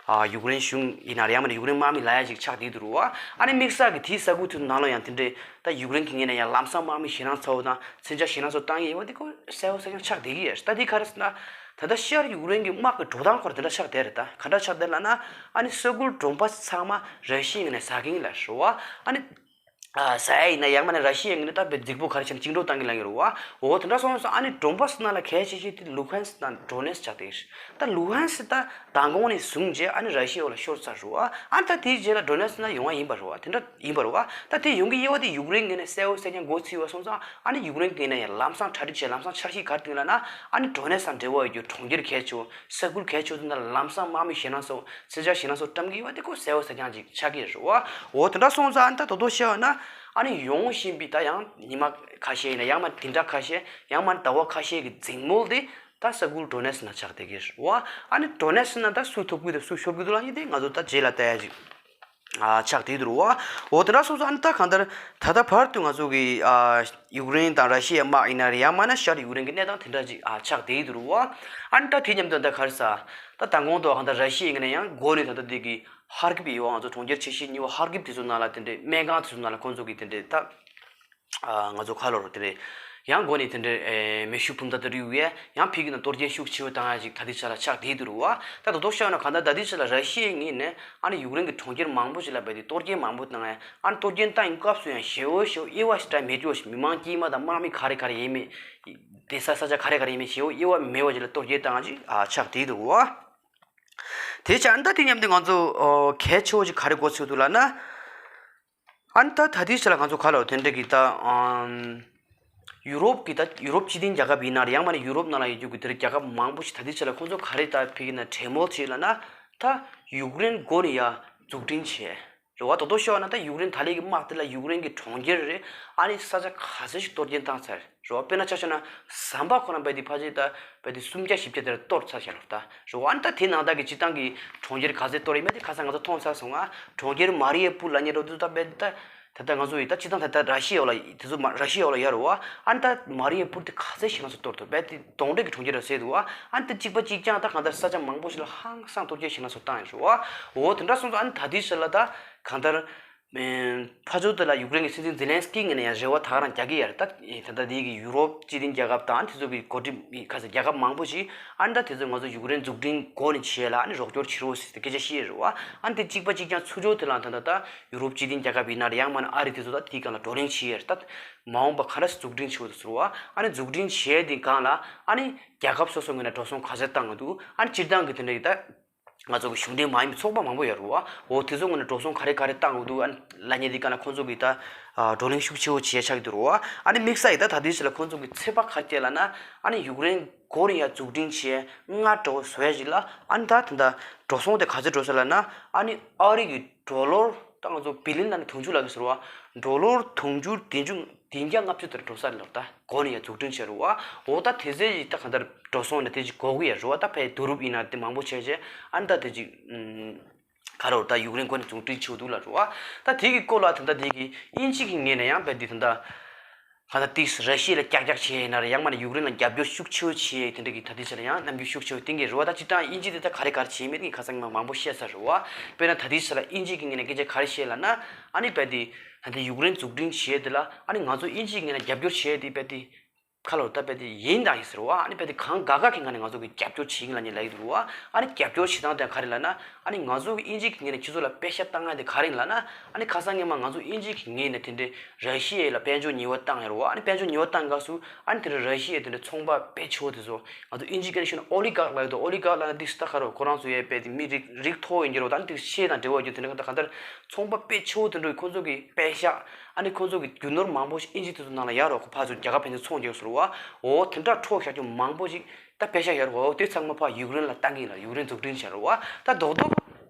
ཨ་ཡུཀ་རེན་གཞུང་ཡིན་ན་རེད། ཡང་མིན་ན་ཡུཀ་རེན་དམག་མི་ལབ་ཡ་ཞིག་ཆགས་བསྡད་འདུག་རོ། ཨ་ནི་དམིགས་བསལ་གྱི་དེའི་ས་ཁུལ་དེ་ནང་ལ་ཡང་དེ་འདྲའི་ད་ཡུཀ་རེན་གྱི་ངོས་ནས་ཡང་ལམ་སང་དམག་མི་ཞེད་སྣང་ཚ་བོ་དང་མཚོན་ཆ་ཞེད་སྣང་ཚ་བོ་བཏང་གི་ཡོད་པ་དེ་ཁོ་གསལ་པོ་གསལ་རྐྱང་ཆགས་བསྡད་ཀྱི་ཡོད་རེད། ད་དེ་ག་རེ་ཟེར་ན། ད་ལྟ་ཤར་ཡུཀ་རེན་གྱི་དམག་གི་འགྲོ་སྟངས་སྐོར་དེ་འདྲ་ཆགས་བསྡད་རེད། ད་ག་འདྲ་ཆགས་བསྡད་ལབ་ན། ཨ་ནི་ས་ཁུལ་གྲོང་པ་ཚང་མ་ར་ཤི་ཡའི་ངོས་ནས་ཟ་གི་ཡིན་ལབ་རོ། ཨ་ནི་ཨ་ཟ་ཡ་ཡིན་ན་ཡང་མིན་ན་ར་ཤི་ཡའི་ངོས་ནས་ད་དཔེ་རྫིག་པོ་ག་རེ་བྱས་ན་བཅིངས་འགྲོལ་བཏང་གི་ལབ་ཀྱི་རེད་བ། འོ་དེ་འདྲ་སོང་ཙང་ཨ་ནི་གྲོང་པ་སི་ནང་ལ་གལ་ཆེ་ཤོས་དེ་ལུ་ཧན་སི་དང་ཌོ་ནེ་སི་ཆགས་བསྡད་ཡོད། ད་ལུ་ཧན་སི་ད་མདང་དགོང་ནས་བཟུང་རྗེས་ཨ་ནི་ར་ཤི་ཡའི་འོག་ལ་ཤོར་ཚར་རེད་བ། ཨ་ནི་ད་དེའི་རྗེས་ལ་ཌོ་ནེ་སི་ནང་ཡོང་བ་ཡིན་པ་རེད་བ། དེ་འདྲ་ཡིན་པ་རེད་བ། ད་དེ་ཡོང་གི་ཡོད་པ་དེ་ཡུཀ་རེན་ངོས་ནས་གསལ་པོ་གསལ་རྐྱང་མགོ་ཚོས་པ་སོང་ཙང་ཨ་ནི་ཡུཀ་རེན་ངོས་ནས་ཡང་ལམ་སང་གྲ་སྒྲིག་བྱས། ལམ་སང་འཆར་གཞི་ག་རེ་བཏིང་ལབ་ན། ཨ་ནི་ཌོ་ནེ་སི་དང་འབྲེལ་བ་ཡོད་རྒྱུ་གྲོང་ཁྱེར་གལ་ཆེ་བོ། ས་ཁུལ་གལ་ཆེ་བོ་དེ་ནང་ལ་ལམ་སང་དམག་མི་ཞེད་སྣང་ཚ་བོ། མཚོན་ཆ་ཞེད་སྣང་ཚ་བོ་བཀྲམ་གྱི་ཡོད་པ་དེ་ཁོ་གསལ་པོ་གསལ་རྐྱང་ཅིག་ཆགས་ཀྱི་རེད་བ། འོ་དེ་འདྲ་སོང་ཙང་ཨ་ནི་ད་དོ་དོ་བཤད་པ་ན། ཨ་ནི་ཡོང་བཞིན་པའི་ད་ཡང་ཉི་མ་ཁ་ཤས་ཡིན་ན། ཡང་མ་དེ་འདྲ་ཁ་ཤས། ཡང་མ་ཟླ་བ་ཁ་ཤས་ཀྱི་འཛིང་མོལ་དེ་ད་ས་ཁུལ་ཌོ་ནེ་སི་ནང་ཆགས་བསྡད་ཀྱི་རེད་བ། ཨ་ནི་ཌོ་ནེ་སི་ནང་ད་སུ་ཐོབ་ཀྱི་འདུག་སུ་ཤོར་གྱི་འདུག་ལབ་མཁན་དེ་ང་ཚོ་ད་རྗེས་ལ་ལྟ་ཡ་ཅིག་ཨ་ཆགས་བསྡད་འདུག་རོ། འོ་དེ་འདྲ་སོང་ཙང་ཨ་ནི་ད་གང་ལྟར་ད་ལྟ་བར་དུ་ང་ཚོ་གི་ཨ་ཡུཀ་རེན་དང་ར་ཤི་ཡའི་དམག་ཡིན་ན་རེད། ཡང་མིན་ན་ཤར་ཡུཀ་རེན་གྱི་གནས་སྟངས་དེ་འདྲ་ཅིག་ཨ་ཆགས་བསྡད་འདུག་རོ། ཨ་ནི་ད་དེ་མཉམ་དུ་ད་ག་རེ་ཟེར། ད་མདང་དགོང་དུ་གང་ལྟར་ར་ཤི་ཡའི་ངོས་ནས་ཡང་འགོ་ནས་ད་ལྟ་དེ་གི་ཧར་ཀིབ་ཡོད་པ། ང་ཚོ་གྲོང་ཁྱེར་ཆེ་ཤོས་གཉིས་པ་ཧར་ཀིབ་དེ་ཚོ་ནང་ལ་དེ་འདྲའི་སྨན་ཁང་དེ་ཚོ་ནང་ལ་ཁོང་ཚོ་གི་དེ་འདྲའི་ད། ཨ་ང་ཚོ་ཁ་ལོ་རུ་དེ་རེད། ཡང་འགོ་ནས་དེ་འདྲའི་ཨེ་མེ་ཤུགས་འཕུར་མདའ་དེ་རིགས་ཡོད། ཡང་ཕ་གི་ནང་གཏོར་སྐྱོན་ཤུགས་ཆེ་བོ་བཏང་ཡ་ཅིག་ད་ལྟའི་ཆ་ལ་ཆགས་བསྡད་འདུག་རེད་བ། ད་དོ་དོ་ཤོད་ན་གང་ལྟར་ད་ལྟའི་ཆ་ལ་ར་ཤི་ཡའི་ངོས་ནས་ཨ་ནི་ཡུཀ་རེན་གྱི་གྲོང་ཁྱེར་མང་པོ་ཞིག་ལ་རྦད་དེ་གཏོར་སྐྱོན་མང་པོ་བཏང་ཡ། ཨ་ནི་གཏོར་སྐྱོན་བཏང་ཡི་སྐབས་སུ་ཡང་ཞེ་པོ་ཞེ་པོ་དབྱེ་བ་ཞིག་བཀྲམ་མེད་རྒྱུ་ཞིག་མི་མང་དཀྱུས་མ་དང་དམག་མི་ག་རེ་ག་རེ་ཡིན་མིན། དེ་ས་ས་ཆ་ག་རེ་ག་རེ་ཡིན་མིན་ཞེ་པོ་དབྱེ་བ་མེད་པ་ཅིག་ལ་གཏོར་སྐྱོན་བཏང་ཡ་ཅིག་ཨ་ཆགས་བསྡད་འདུག་རེད་བ། དེ་ཆ་ཨ་ནི་ད་དེ་མཉམ་དུ་ང་ཚོ་ཨོ་གལ་ཆེ་བོ་ཅིག་ག་རེ་གོ་ཚོད་འདུག་ལབ་ན། ཨ་ནི་ད་ད་ལྟའི་ཆ་ལ་ང་ཚོ་ག་ལ་དེ་འདྲ་གི་ད་ཨམ་ཡུ་རོབ་ཀྱི་ད་ཡུ་རོབ་སྤྱི་མཐུན་རྒྱལ་ཁབ་ཡིན་ན་རེད། ཡང་མིན་ན་ཡུ་རོབ་ནང་ལ་ཡོད་རྒྱུ་གི་དེ་རིགས་རྒྱལ་ཁབ་མང་པོ་ཞིག་ད་ལྟའི་ཆ་ལ་ཁོང་ཚོ་ག་རེ་ད་ཕ་གི་ནང་གྲོས་མོལ་བྱས་ལབ་ན། ད་ཡུཀ་རེན་མགོ་ནས་ཡར་འཛུགས་སྐྲུན་བྱས་རེད་བ། དོ་དོ་ཤོད་ན་ད་ཡུཀ་རེན་ད་ལན་གྱི་དམག་དེ་ལ་ཡུཀ་རེན་གྱི་གྲོང་ཁྱེར་རེད། ཨ་ནི་ས་ཆ་ག་ཚོད་ཞིག་གཏོར་སྐྱོན་བཏང་ཚར་རེད་བ། དཔེར་ན་ཆ་བཞག་ན་ཟམ་པ་ཁོ་རང་རྦད་དེ་ཕལ་ཆེར་ད་རྦད་དེ་སུམ་བརྒྱ་བཞི་བརྒྱ་དེ་ལ་གཏོར་ཚར་བཞག་ལབ་ད་རེད་བ། ཨ་ནི་ད་དེ་ནང་ལྟར་གྱི་སྤྱིར་བཏང་གི་གྲོང་ཁྱེར་ག་ཚོད་གཏོར་ཡོད་མེད་དེ་ཁ་སང་ང་ཚོ་མཐོང་ཚར་སོང་ང་། གྲོང་ཁྱེར་མ་རི་ཡེ་པུར་ལབ་མཁན་འདྲ་བོ་དེ་ད་རྦད་དེ་ད། ད་ལྟ་ང་ཚོ་ཡི་ད་སྤྱིར་བཏང་ད་ལྟ་ར་ཤི་ཡའི་འོག་ལ་དེ་ཚོ་མ་ར་ཤི་ཡའི་འོག་ལ་ཡོད་རེད་བ། ཨ་ནི་ད་མ་རི་ཡེ་པུར་དེ་ག་ཚོད་ཞིག་ང་ཚོ་གཏོར་ཐུབ་རྦད་དེ་གདོན་འདྲེ་གི་གྲོང་ཁྱེར་ར་ཟེར་འདུག་བ། ཨ་ནི་ད་གཅིག་པ་གཅིག་རྐྱང་ད་གང་ལྟར་ས་ཆ་མང་པོ་ཞིག་ལ་ཧང་སང་གཏོར་སྐྱོན་ཞེད་སྣང་ཚ་བོ་བཏང་ཡོད་རེད་བ། འོ་དེ་འདྲ་སོང་ཙང་ཨ་ནི་ད་ལྟའི་ཆ་ལ་ད་གང་ལྟར་ཕར་ཕྱོགས་དེ་ལ་ཡུཀ་རེན་གྱི་སྲིད་འཛིན་ཛེ་ལན་སི་ཀི་ངོས་ནས་ཡང་རེ་བ་ད་ག་རང་རྒྱག་གི་ཡོད་རེད། ད་ད་ལྟ་དེ་གི་ཡུ་རོབ་སྤྱི་མཐུན་རྒྱལ་ཁབ་དང་ཨ་ནི་དེ་ཚོ་གི་འགོ་ཁྲིད་མི་ཁ་ཤས་རྒྱལ་ཁབ་མང་པོ་ཞིག་ཨ་ནི་ད་དེ་ཚོ་ང་ཚོ་ཡུཀ་རེན་འཛུགས་སྐྲུན་འགོ་ནས་བྱས་ལ་ཨ་ནི་རོགས་སྐྱོར་བྱེད་རོགས་ཟེར་ཏེ་སྐད་ཆ་བཤད་ཡོད་རེད་བ། ཨ་ནི་དེ་གཅིག་པ་གཅིག་རྐྱང་ཚུར་ཕྱོགས་དེ་ལ་ད་ད་ད་ཡུ་རོབ་སྤྱི་མཐུན་རྒྱལ་ཁབ་ཡིན་ན་རེད། ཡང་མིན་ན་ཨ་རི་དེ་ཚོ་ད་དེའི་སྒང་ལ་བགྲོ་གླེང་བྱེད་ཡས་རེད། ད་མ་འོངས་པ་ག་འདྲ་འཛུགས་སྐྲུན་བྱེད་དགོས་འདུག་ཟེར་བ། ཨ་ནི་འཛུགས་སྐྲུན་བྱས་དེའི་སྒང་ལ་ཨ་ནི་རྒྱལ་ཁབ་སོ་སོ་ངོས་ནས་འགྲོ་སོང་ག་ཚད་བཏང་གི་འདུག་ཨ་ནི་སྤྱིར་བཏང་གི་དེ་འདྲ་ཡི་ད་ང་ཚོ་གི་གཞུང་འབྲེལ་མ་ཡིན་པའི་ཚོགས་པ་མང་པོ་ཡོད་རེད་བ། འོ་དེ་ཚོ་ངོས་ནས་འགྲོ་སོང་ག་རེ་ག་རེ་བཏང་གི་འདུག་ཨ་ནི་ལབ་མཁན་དེའི་སྒང་ལ་ཁོང་ཚོ་གི་ད་བགྲོ་གླེང་ཤུགས་ཆེ་བོ་བྱེད་ཆགས་ཀྱི་འདུག་རེད་བ། ཨ་ནི་དམིགས་བསལ་ཡི་ད་ད་ལྟའི་ཆ་ལ་ཁོང་ཚོ་གི་ཚོད་དཔག་ག་རེ་བྱས་ལབ་ན། ཨ་ནི་ཡུཀ་རེན་མགོ་ནས་ཡར་འཛུགས་སྐྲུན་བྱས་སྔ་དྲོ་བཟོ་ཡ་ཞིག་ལ་ཨ་ནི་ད་ད་ད་འགྲོ་སོང་དེ་ག་ཚོད་འགྲོ་ས་ལབ་ན། ཨ་ནི་ཨ་རི་གི་ཌོ་ལར་ད་ང་ཚོ་བི་ལི་ཡན་ནང་ནས་དུང་ཕྱུར་ལབ་ཀྱི་ཟེར་བ། ཌོ་ལར་དུང་ཕྱུར་བདུན་ཅུ་བདུན་བརྒྱ་ལྔ་བཅུ་དེར་འགྲོ་ས་རེད་ལབ། ད་མགོ་ནས་ཡར་འཛུགས་སྐྲུན་བྱས་རེད་བ། འོ་ད་དེ་ཚོ་ཡི་ད་གང་ལྟར་འགྲོ་སོང་ནས་དེ་ཅིག་འགོར་གི་ཡོད་རེད་བ། ད་ཕའི་བསྡུ་རུབ་ཡིན་ན་དེ་མང་པོ་བྱས་རྗེས་ཨ་ནི་ད་དེ་ཅིག་ཨུམ། ག་རེ་ད་ཡུཀ་རེན་མགོ་ནས་འཛུགས་སྐྲུན་བྱེད་འདུག་ལབ་རེད་བ། ད་དེ་གི་སྐོར་ལ་ད་ད་དེ་གི་དབྱིན་ཇི་གི་ངོས་ནས་ཡང་རྦད་དེ་ད་ད་གང་ལྟར་ཏིག་ར་ཤི་ཡ་ལ་ཀྱག་ཀྱག་བྱས་ཡིན་ན་རེད། ཡང་མིན་ན་ཡུཀ་རེན་ལ་རྒྱབ་སྐྱོར་ཤུགས་ཆེ་བོ་བྱས་དེ་འདྲ་གི་ད་ལྟའི་ཆ་ལ་ཡང་རྣམ་འགྱུར་ཤུགས་ཆེ་བོ་བསྟན་གྱི་རེད་བ། ད་སྤྱིར་བཏང་དབྱིན་ཇི་དེ་ད་ག་རེ་ག་རེ་བྱས་མེད་ཀྱི་ཁ་སང་ཉི་མ་མང་པོ་བཤད་ཚར་རེད་བ། དཔེར་ན་ད་ལྟའི་ཆ་ལ་དབྱིན་ཇི་གི་ངོས་ནས་སྐད་ཆ་ག་རེ་བཤད་ལབ་ན། ཨ་ནི་རྦད་དེ་ད་ལྟའི་ཡུཀ་རེན་འཛུགས་སྐྲུན་བྱས་དེ་ལ་ཨ་ནི་ང་ཚོ་དབྱིན་ཇི་གི་ངོས་ནས་རྒྱབ་སྐྱོར་བྱས་དེ་རྦད་དེ་ ཁ་ལོ་ད་དཔེ་དེ་ཡིན་དང་ཡིན་ཟེར་བ། ཨ་ནི་དཔེ་དེ་གང་དགའ་དགའ་གི་ངང་ནས་ང་ཚོ་གི་རྒྱབ་སྐྱོར་བྱེད་ཀྱིན་ལབ་ནས་ལབ་ཀྱི་འདུག་བ། ཨ་ནི་རྒྱབ་སྐྱོར་བྱེད་སྟངས་དེ་ག་རེ་ལབ་ན། ཨ་ནི་ང་ཚོ་གི་དབྱིན་ཇི་གི་ངོས་ནས་ཁྱེད་ཚོ་ལ་པེ་ཤག་བཏང་ཡ་དེ་ག་རེ་ཡིན་ལབ་ན། ཨ་ནི་ཁ་སང་སྔོན་མ་ང་ཚོ་དབྱིན་ཇི་གི་ངོས་ནས་དེ་འདྲའི་ར་ཤི་ཡ་ལ་དཔལ་འབྱོར་ཉེས་པ་བཏང་ཡོད་རེད་བ། ཨ་ནི་དཔལ་འབྱོར་ཉེས་པ་བཏང་སྐབས་སུ་ཨ་ནི་དེ་འདྲའི་ར་ཤི་ཡའི་དེ་འདྲའི་ཚོང་པ་དཔེ་ཆེ་བོ་དེ་ཚོ་ང་ཚོ་དབྱིན་ཇི་སྐད་ནས་ཤོད་ན་ཨོ་ལི་གྷརཀ་ལབ་ཡོད་དོ། ཨོ་ལི་གྷརཀ་ལབ་ན་དེ་ད་ག་རེ་ཁོ་རང་ཚོ་ཡས་དཔེ་དེ་མི་རིགས་རིགས་མཐོ་བོ་ཡིན་གྱི་རེད་བ། ད་ཨ་ནི་དེ་ཤེས་དང་འབྲེལ་བ་ཡོད་དེ་འདྲ་ག་ད་གང་ལྟར་ཚོང་པ་དཔེ་ཆེ་བོ་དེ་འདྲ་ཁོ་ཚོ་གི་པེ་ཤག་ཨ་ནི་ཁོ་ཚོ་གི་རྒྱུ་ནོར་མང་པོ་ཞིག་དབྱིན་ཇི་དེ་ཚོ་ནང་ལ་ཡར་རོགས་ཁོ་ཕར་ཚུར་རྒྱལ་ཁབ་ཕན་ཚུན་ཚོང་རྒྱག་སོང་རེད་བ། འོ་དེ་འདྲ་འཕྲོག་བཞག་རྒྱུ་མང་པོ་ཞིག་ད་པེ་ཤག་ཡར་རོགས་དེ་ཚང་མ་ཕར་ཡུཀ་རེན་ལ་བཏང་གི་ཡིན་ལ་ཡུཀ་རེན་འཛུགས་སྐྲུན་བྱས་རེད་བ། ད་རྡོག་རྡོག་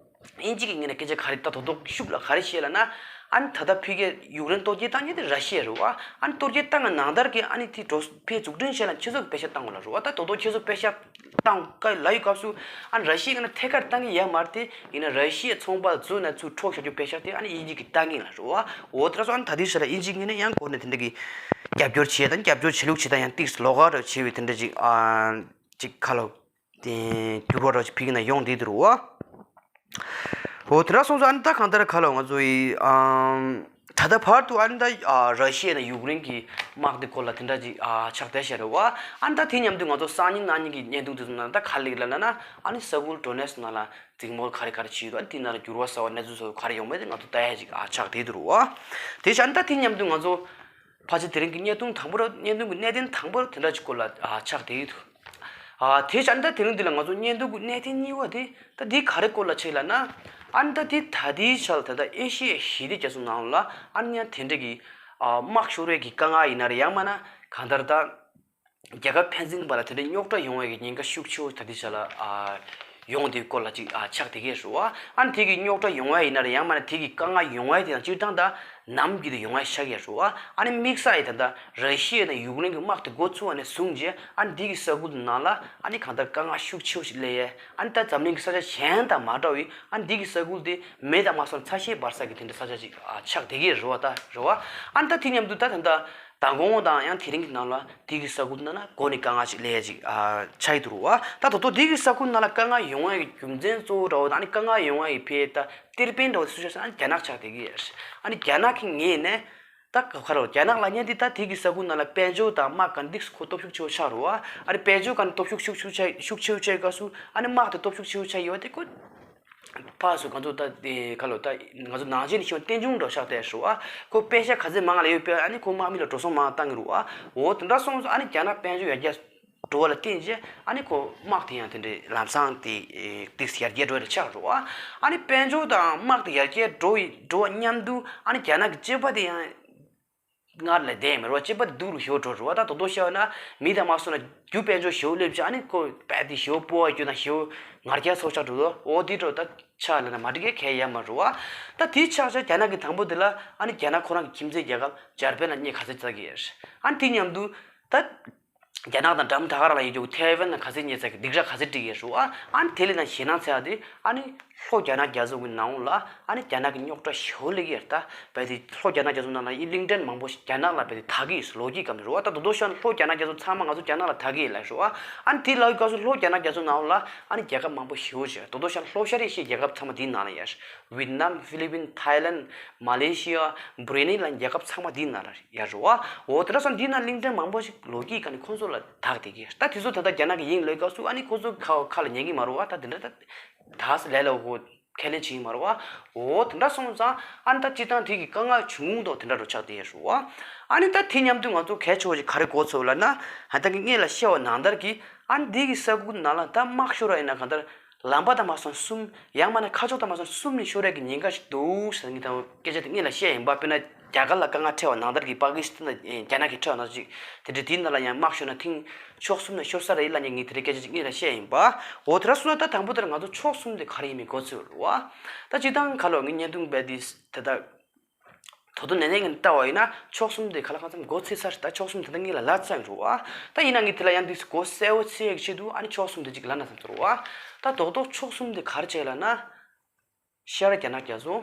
དབྱིན་ཇི་གི་ངོས་ནས་སྐད་ཆ་ག་རེ་ད་རྡོག་རྡོག་ཤུགས་ལ་ག་རེ་བཤད་ལབ་ན། ཨ་ནི་ད་ལྟ་ཕ་གིར་ཡུཀ་རེན་གཏོར་རྒོལ་བཏང་མཁན་དེ་ར་ཤི་ཡ་རེད་བ། ཨ་ནི་གཏོར་རྒོལ་བཏང་གི་ནང་ལྟར་གྱི་ཨ་ནི་དེ་འགྲོ་ཕར་འཛུགས་སྐྲུན་བྱས་ལ་ཁྱེད་ཚོ་གི་པེ་ཤག་བཏང་དགོས་ལབ་རེད་བ། ད་རྡོག་རྡོག་ཁྱེད་ཚོ་པེ་ཤག་བཏང་གི་ལབ་ཡོད་སྐབས་སུ་ཨ་ནི་ར་ཤི་ཡའི་ངོས་ནས་ཐད་ཀར་བཏང་གི་ཡོད་མ་རེད་དེ། ཡིན་ན་ར་ཤི་ཡའི་ཚོང་པ་ཚོ་ནས་ཚུར་འཕྲོག་བཞག་རྒྱུ་པེ་ཤག་དེ་ཨ་ནི་དབྱིན་ཇི་གིས་བཏང་གི་ཡིན་ལབ་རེད་བ། འོ་དེ་འདྲ་སོང་ཨ་ནི་ད་ལྟའི་ཆར་ལ་དབྱིན་ཇིའི་ངོས་ནས་ཡང་འགོ་ནས་དེ་འདྲ་གི་རྒྱབ་སྐྱོར་བྱེད་དང་རྒྱབ་སྐྱོར་བྱེད་ལུགས་བྱེད་སྟངས་ཡང་ཏིག་ལོགས་ཀ་འདྲ་བྱེད་པའི་དེ་འདྲ་ཅིག་ཨ་ཅིག་ཁ་ལོ་དེ་འགྱུར་བ་འདྲ་ཅིག་ཕ་གི་ནས་ཡོང་བསྡད་འདུག་རེད་བ། འོ་དེ་འདྲ་སོང་ཙང་ཨ་ནི་ད་གང་ལྟར་ཁ་ལོ་ང་ཚོ་ཡི་ཨམ། ད་ལྟ་བར་དུ་ཨ་ནི་ད་ཨ་ར་ཤི་ཡ་དང་ཡུཀ་རེན་གྱི་དམག་དེ་སྐོར་ལ་དེ་འདྲ་ཅིག་ཨ་ཆགས་བསྡད་བཞག་རེད་བ། ཨ་ནི་ད་དེ་མཉམ་དུ་ང་ཚོ་སང་ཉིན་གནངས་ཉིན་གྱི་བརྙན་ཐུང་དེ་ཚོ་ནང་ད་ག་རེ་ལབ་ལབ་ན། ཨ་ནི་ས་ཁུལ་ཌོ་ནེ་སི་ནང་ལ་འཛིང་མོ་ག་རེ་ག་རེ་བྱས་ཡོད་དང་དེ་ནང་ལ་འགྱུར་བ་གསར་བ་གནས་ཚུལ་སོགས་ག་རེ་ཡོང་མེད་དེ་ང་ཚོ་ལྟ་ཡ་ཅིག་ཨ་ཆགས་བསྡད་འདུག་རེད་བ། དེ་བཞིན་ཨ་ནི་ད་དེ་མཉམ་དུ་ང་ཚོ་ཕལ་ཆེར་དེ་རིང་གི་བརྙན་ཐུང་དང་པོ་ར་བརྙན་ཐུང་གི་གནད་དོན་དང་པོ་ར་དེ་འདྲ་ཅིག་སྐོར་ལ་ཨ་ཆགས་བསྡད་ཡོད་འདུག་ཨ་དེ་བཞིན་ཨ་ནི་ད་དེ་རིང་འདི་ལ་ང་ཚོ་བརྙན་ཐུང་གི་གནད་དོན་གཉིས་པ་དེ། ད་འདི་ག་རེ་སྐོར་ལ་ཆགས་ལབ་ན། ཨ་ནི་ད་འདི་ད་ལྟའི་ཆར་ད་ལྟ་ཨེ་ཤི་ཡའི་ཞི་བདེ་རྒྱ་མཚོ་ནང་ལ་ཨ་ནི་ཡང་དེ་འདྲ་གི་ཨ་དམག་ཤོར་བའི་གི་དཀའ་ངལ་ཡིན་ན་རེད། ཡང་མིན་ན་གང་ལྟར་ད་རྒྱལ་ཁབ་ཕན་ཚུན་བར་ལ་དེ་འདྲ་རྙོག་དྲ་ཡོང་བའི་གི་ཉེན་ཁ་ཤུགས་ཆེ་བོ་ད་ལྟའི་ཆར་ལ་ཨ་ཡོང་བསྡད་སྐོར་ལ་ཅིག་ཨ་ཆགས་བསྡད་ཀྱི་རེད་བ། ཨ་ནི་དེ་གི་རྙོག་དྲ་ཡོང་བ་ཡིན་ན་རེད། ཡང་མིན་ན་དེ་གི་དཀའ་ངལ་ཡོང་བ་དེ་ཡང་སྤྱིར་བཏང་ད་ནམ་རྒྱུན་དུ་ཡོང་བ་ཆགས་ཀྱི་རེད་བ། ཨ་ནི་དམིགས་བསལ་ཡིན་ད་ལྟ་ར་ཤི་ཡ་དང་ཡུཀ་རེན་གྱི་དམག་དེ་འགོ་ཚུགས་པ་ནས་བཟུང་རྗེས་ཨ་ནི་འདི་གི་ས་ཁུལ་དེ་ནང་ལ་ཨ་ནི་གང་ལྟར་དཀའ་ངལ་ཤུགས་ཆེ་བོ་ཞིག་སླེབས་ཡས། ཨ་ནི་ད་འཛམ་གླིང་གི་ས་ཆ་གཞན་དང་མ་འདྲ་བའི་ཨ་ནི་འདི་གི་ས་ཁུལ་དེ་མེ་དང་མ་སོང་ཚ་ཤེས་འབར་ས་གི་དེ་འདྲ་ས་ཆ་ཅིག་ཨ་ཆགས་བསྡད་ཀྱི་རེད་བ། ད་རེད་བ། ཨ་ནི་ད་དེ་མཉམ་དུ་ད་ད་ལྟ་མདང་དགོང་དང་ཡང་དེ་རིང་གི་ནང་ལ་འདི་གི་ས་ཁུལ་དེ་ནང་ལ་འགོ་ནས་དཀའ་ངལ་ཞིག་སླེབས་ཡས་ཅིག་ཨ་ཆགས་ཀྱི་འདུག་རེད་བ། ད་ད་དུང་འདི་གི་ས་ཁུལ་ནང་ལ་དཀའ་ངལ་ཡོང་བའི་རྒྱུ་མཚན་གཙོ་བོ་འདྲ་བོ་དང་ཨ་ནི་དཀའ་ངལ་ཡོང་བའི་ཕའི་ད་ཏིར་པན་འདྲ་བོ་དེ་སུ་ཆགས་ཟེར་ན་ཨ་ནི་རྒྱ་ནག་ཆགས་བསྡད་ཀྱི་ཡོད། ཨ་ནི་རྒྱ་ནག་གི་ངོས་ནས། ད་ག་རེ་རྒྱ་ནག་ལབ་མཁན་འདི་ད་དེ་གི་ས་ཁུལ་ནང་ལ་དཔལ་འབྱོར་དང་དམག་གི་འདི་ཁོ་སྟོབས་ཤུགས་ཆེ་བོ་ཆགས་རེད་བ། ཨ་ནི་དཔལ་འབྱོར་གི་སྟོབས་ཤུགས་ཤུགས་ཤུགས་ཆགས་ཤུགས་ཆེ་བོ་ཆགས་སྐབས་སུ་ཨ་ནི་དམག་དེ་སྟོབས་ཤུགས་ཆེ་བོ་ཆགས་ཡོད་པ་དེ་ཁོ་ཕར་ཚུར་ང་ཚོ་ད་དེ་ག་རེ་ད་ང་ཚོ་ནང་ཆེན་ནས་ཤེས་པ་རྟེན་འབྱུང་འདྲ་བོ་ཆགས་བསྡད་རེད་བ། ཁོ་པེ་ཤ་ག་ཚད་མང་ང་ལ་ཡོད་པས་ཨ་ནི་ཁོ་དམག་མི་ལ་འགྲོ་སོང་མང་བཏང་གི་རེད་བ། འོ་དེ་འདྲ་སོང་ཙང་ཨ་ནི་རྒྱ་ནག་དཔལ་འབྱོར་ཡར་རྒྱས་འགྲོ་བ་ལ་བརྟེན་རྗེས་ཨ་ནི་ཁོ་དམག་དེ་ཡང་དེ་འདྲའི་ལམ་སང་དེ་ཏིག་ཡར་རྒྱས་འགྲོ་ཡ་ཆགས་འགྲོ་བ། ཨ་ནི་དཔལ་འབྱོར་དང་དམག་དེ་ཡར་རྒྱས་འགྲོ་ཡི་འགྲོ་བ་མཉམ་དུ་ཨ་ནི་རྒྱ་ནག་གི་སྤྱི་པ་དེ་ཡང་སྔར་ལས་བདེ་མི་རུང་བ། སྤྱི་པ་དེ་སྡུག་རུ་ཞེ་པོ་འགྲོ་འགྲོ་བ། ད་དོ་དོ་བཤད་ན་མི་དང་མ་སོང་ན་རྒྱུ་དཔལ་འབྱོར་ཞེ་པོ་སླེབས་ཀྱི་ཨ་ནི་ཁོ་རྦད་དེ་ཞེ་པོ་སྤོ་བ་རྒྱུ་དང་ཞེ་པོ་ངར་རྒྱ་སོགས་ཆགས་འགྲོ་འདུག་འོ་དེ་འགྲོ་ད་ཆགས་ལ་ན་མ་འགྲིག་གི་གལ་ཡ་མ་རུང་བ། ད་དེ་ཆགས་ཆགས་རྒྱ་ནག་གི་དང་པོ་དེ་ལ་ཨ་ནི་རྒྱ་ནག་ཁོ་རང་གི་ཁྱིམ་མཚེས་རྒྱལ་ཁབ་འཇར་པན་ལ་མཉེས་ག་ཚད་བཙལ་གི་ཡོད། ཨ་ནི་དེ་མཉམ་དུ་ད། རྒྱ་ནག་དང་འགྲམ་ད་ག་རང་ལ་ཡོད་རྒྱུ་ཐའེ་ཝན་ལ་ག་ཚད་མཉེས་ཚར་གི་སྡིགས་ར་ག་ཚད་སྒྲིག་ཡས་རུ་བ། ཨ་ནི་དེ་ལས་ན་ཞེད་སྣང་ཚ་ཡ་དེ་ཨ་ནི་ལྷོ་རྒྱ་ནག་རྒྱ་མཚོ་གི་ནང་ལ་ཨ་ནི་རྒྱ་ནག་གི་རྙོག་དྲ་ཞེ་པོ་སླེབས་ཀྱི་ཡོད་རེད། ད་བས་དེ་ལྷོ་རྒྱ་ནག་རྒྱ་མཚོ་ནང་ལ་ཡི་གླིང་ཕྲན་མང་པོ་ཞིག་རྒྱ་ནག་ལ་བས་དེ་དག་གི་ཡོད་ལོ་རྒྱུས་སྐབས་ནས་རུ་བ། ད་དོ་དོ་ཤོད་ན་ལྷོ་རྒྱ་ནག་རྒྱ་མཚོ་ཚང་མ་ང་ཚོ་རྒྱ་ནག་ལ་དག་གི་ཡོད་ལ་རུ་བ། ཨ་ནི་དེ་ལ་ཡི་སྐབས་སུ་ལྷོ་རྒྱ་ནག་རྒྱ་མཚོ་ནང་ལ་ཨ་ནི་རྒྱལ་ཁབ་མང་པོ་ཞེ་པོ་ཞིག་དོ་དོ་ཤོད་ན་ལྷོ་ཤར་ཨེ་ཤི་ཡའི་རྒྱལ་ཁབ་ཚང་མ་དེའི་ནང་ལ་ཡོད། ཝི་ཏི་ནམ། ཧྥི་ལི་པིན། ཐའི་ལན། མ་ལེ་ཤི་ཡ། བྷུ་རུ་ནེ་ལ་རྒྱལ་ཁབ་ཚང་མ་འདིའི་ནང་ལ་ཡ་རུ་བ། འོ་དེ་འདྲ་སོང་འདིའི་ནང་གླིང་ཕྲན་མང་པོ་ཞིག་ལོ་རྒྱུས་སྒང་ནས་ཁོང་ཚོ་ལ་དག་བསྡད་ཀྱི། ད་དེ་ཚོ་ད་ལྟ་རྒྱ་ནག་གི་དབྱིན་ལོས་སྐབས་སུ་ཨ་ནི་ཁོང་ཚོ་ཁ་ཁ་ལ་ཉན་གི་མ་རུ་བ། ད་དེ་འདྲ་ད་ད་སི་ལས་ལ་འོ་ཁས་ལེན་བྱེད་ཀྱི་མ་རུ་བ། འོ་དེ་འདྲ་སོང་ཙང་ཨ་ནི་ད་སྤྱིར་བཏང་དེ་གི་དཀའ་ངལ་བྱུང་མདོག་དེ་འདྲ་རུ་ཆགས་བསྡད་ཡ་རུ་བ། ཨ་ནི་ད་དེ་མཉམ་དུ་ང་ཚོ་གལ་ཆེ་བ་ཞིག་ག་རེ་གོ་ཚོད་ལབ་ན། ཧ་ད་གི་སྔོན་ལ་བཤད་པ་ནང་ལྟར་གྱི་ཨ་ནི་འདི་གི་ས་ཁུལ་ནང་ལ་ད་དམག་ཤོར་བ་ཡིན་ན་གང་ལྟར། ལམ་པ་དང་མ་སོང་གསུམ། ཡང་མིན་ན་མཁའ་ཕྱོགས་དང་མ་སོང་གསུམ་ནས་ཤོར་ཡས་ཀྱི་ཉེན་ཁ་ཞིག་འདུག་ཟེར་ངས་ད་སྐད་ཆ་དེ་སྔོན་ལ་བཤད་ཡིན་པ། དཔེར་ན་རྒྱ་གར་ལ་དཀའ་ངལ་འཕྲད་པ་ནང་ལྟར་གྱི་པ་ཀི་སི་ཐན་དང་རྒྱ་ནག་གིས་འཕྲད་པ་ནང་ཅིག་དེ་འདྲའི་དེའི་ནང་ལ་ཡང་དམག་ཤོར་ན་ཐེངས་ཕྱོགས་གསུམ་ནས་ཤོར་ས་རེད་ལབ་ནས་ངས་དེ་འདྲའི་སྐད་ཆ་ཅིག་སྔོན་ལ་བཤད་ཡིན་པ། འོ་དེ་འདྲ་སོང་ན་ད་དང་པོ་དེར་ང་ཚོ་ཕྱོགས་གསུམ་དེ་ག་རེ་ཡིན་མིན་གོ་ཚོད་རེད་བ། ད་སྤྱིར་བཏང་ག་ལོ་ངས་བརྙན་ཐུང་བས་དེ་ད་ལྟ། དོ་དོ་ནན་ནན་གྱིས་བལྟ་བ་ཡིན་ན་ཕྱོགས་གསུམ་དེ་ག་ལ་གང་འཚམ་མགོ་ཚོས་ཚར། ད་ཕྱོགས་གསུམ་དེ་འདྲ་གཉིས་ལ་ལ་ཙམ་རུ་བ། ད་ཡིན་ན་ངས་དེ་ལ་ཡང་འདི་མགོ་གསལ་བོ་ཚོས་ཡག་ཆེད་དུ་ཨ་ནི་ཕྱོགས་གསུམ་དེ་གཅིག་ལ་ན་ཙམ་ཚོར་བ། ད་རྡོག་རྡོག་ཕྱོགས་གསུམ་དེ་ག་རེ་བྱས་ལབ་ན། ཤར་རྒྱ་ནག་རྒྱ་མཚོ།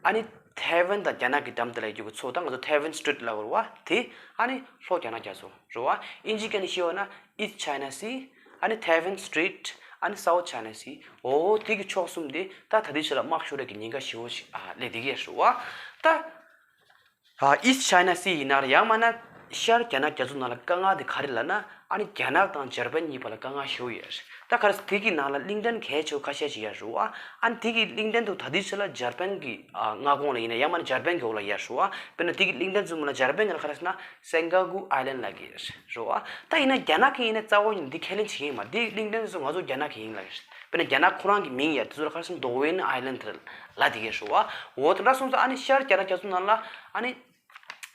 ཨ་ནི་ཐའེ་ཝན་དང་རྒྱ་ནག་གི་འགྲམ་དེ་ལ་ཡོད་རྒྱུ་གི་མཚོ་ད་ང་ཚོ་ཐའེ་ཝན་སི་ཊེཊ་ལབ་དགོས་རེད་བ། དེ་ཨ་ནི་ལྷོ་རྒྱ་ནག་རྒྱ་མཚོ་རེད་བ། དབྱིན་ཇིའི་སྐད་ནས་བཤད་པ་ན། East China Sea། ཨ་ནི་Taiwan Strait། ཨ་ནི་South China Sea། འོ་དེ་གི་ཕྱོགས་གསུམ་དེ་ད་ད་ལྟའི་ཆ་ལ་དམག་ཤོར་ཡས་ཀྱི་ཉེན་ཁ་ཞེ་པོ་ཞིག་ཨ་སླེབས་བསྡད་ཀྱི་ཡོད་རེད་བ། ད་ཨ་East China Sea་ཡིན་ན་རེད། ཡང་མིན་ན་ ཤར་རྒྱ་ནག་རྒྱ་མཚོ་ནང་ལ་དཀའ་ངལ་དེ་ག་རེ་ལབ་ན། ཨ་ནི་རྒྱ་ནག་དང་འཇར་པན་གཉིས་བར་ལ་དཀའ་ངལ་ཞེ་པོ་ཡོད་རེད། ད་ག་རེ་ཟེར་དེ་གི་ནང་ལ་གླིང་ཕྲན་གལ་ཆེ་བོ་ཁ་ཤས་ཅིག་ཡོད་རེད་བ། ཨ་ནི་དེ་གི་གླིང་ཕྲན་དུ་ད་ལྟའི་ཆ་ལ་འཇར་པན་གྱི་ཨ་མངའ་ཁོངས་ལ་ཡིན་ན་ཡང་མིན་ན་འཇར་པན་གྱི་འོག་ལ་ཡོད་རེད་བ། དཔེར་ན་དེ་གི་གླིང་ཕྲན་ཚོ་མིན་ན་འཇར་པན་གྱི་ལ་ག་རེ་ཟེར་ན་སེན་ག་གུ་ཨའི་ལན་ལབ་ཀྱི་རེད་བ། ད་ཡིན་ན་རྒྱ་ནག་གི་ཡིན་ན་རྩ་བ་ཉིད་འདི་ཁས་ལེན་བྱེད་ཀྱི་ཡིན་མ་རེད། དེ་གླིང་ཕྲན་ཚོ་ང་ཚོ་རྒྱ་ནག་གི་ཡིན་ལབ་ཀྱི་རེད། དཔེར་ན་རྒྱ་ནག་ཁོ་རང་གི་མིང་ཡ་དེ་ཚོ་ལ་ག་རེ་ཟེར་ན་ཌོ་ཝེན་ཨའི་ལན་དེ་ལབ་བསྡད་ཀྱི་རེད་བ། འོ་དེ་འདྲ་སོང་ཙང་ཨ་ནི་ཤར་རྒྱ་ནག་རྒྱ་མཚོ་ནང་ལ་ཨ་ནི།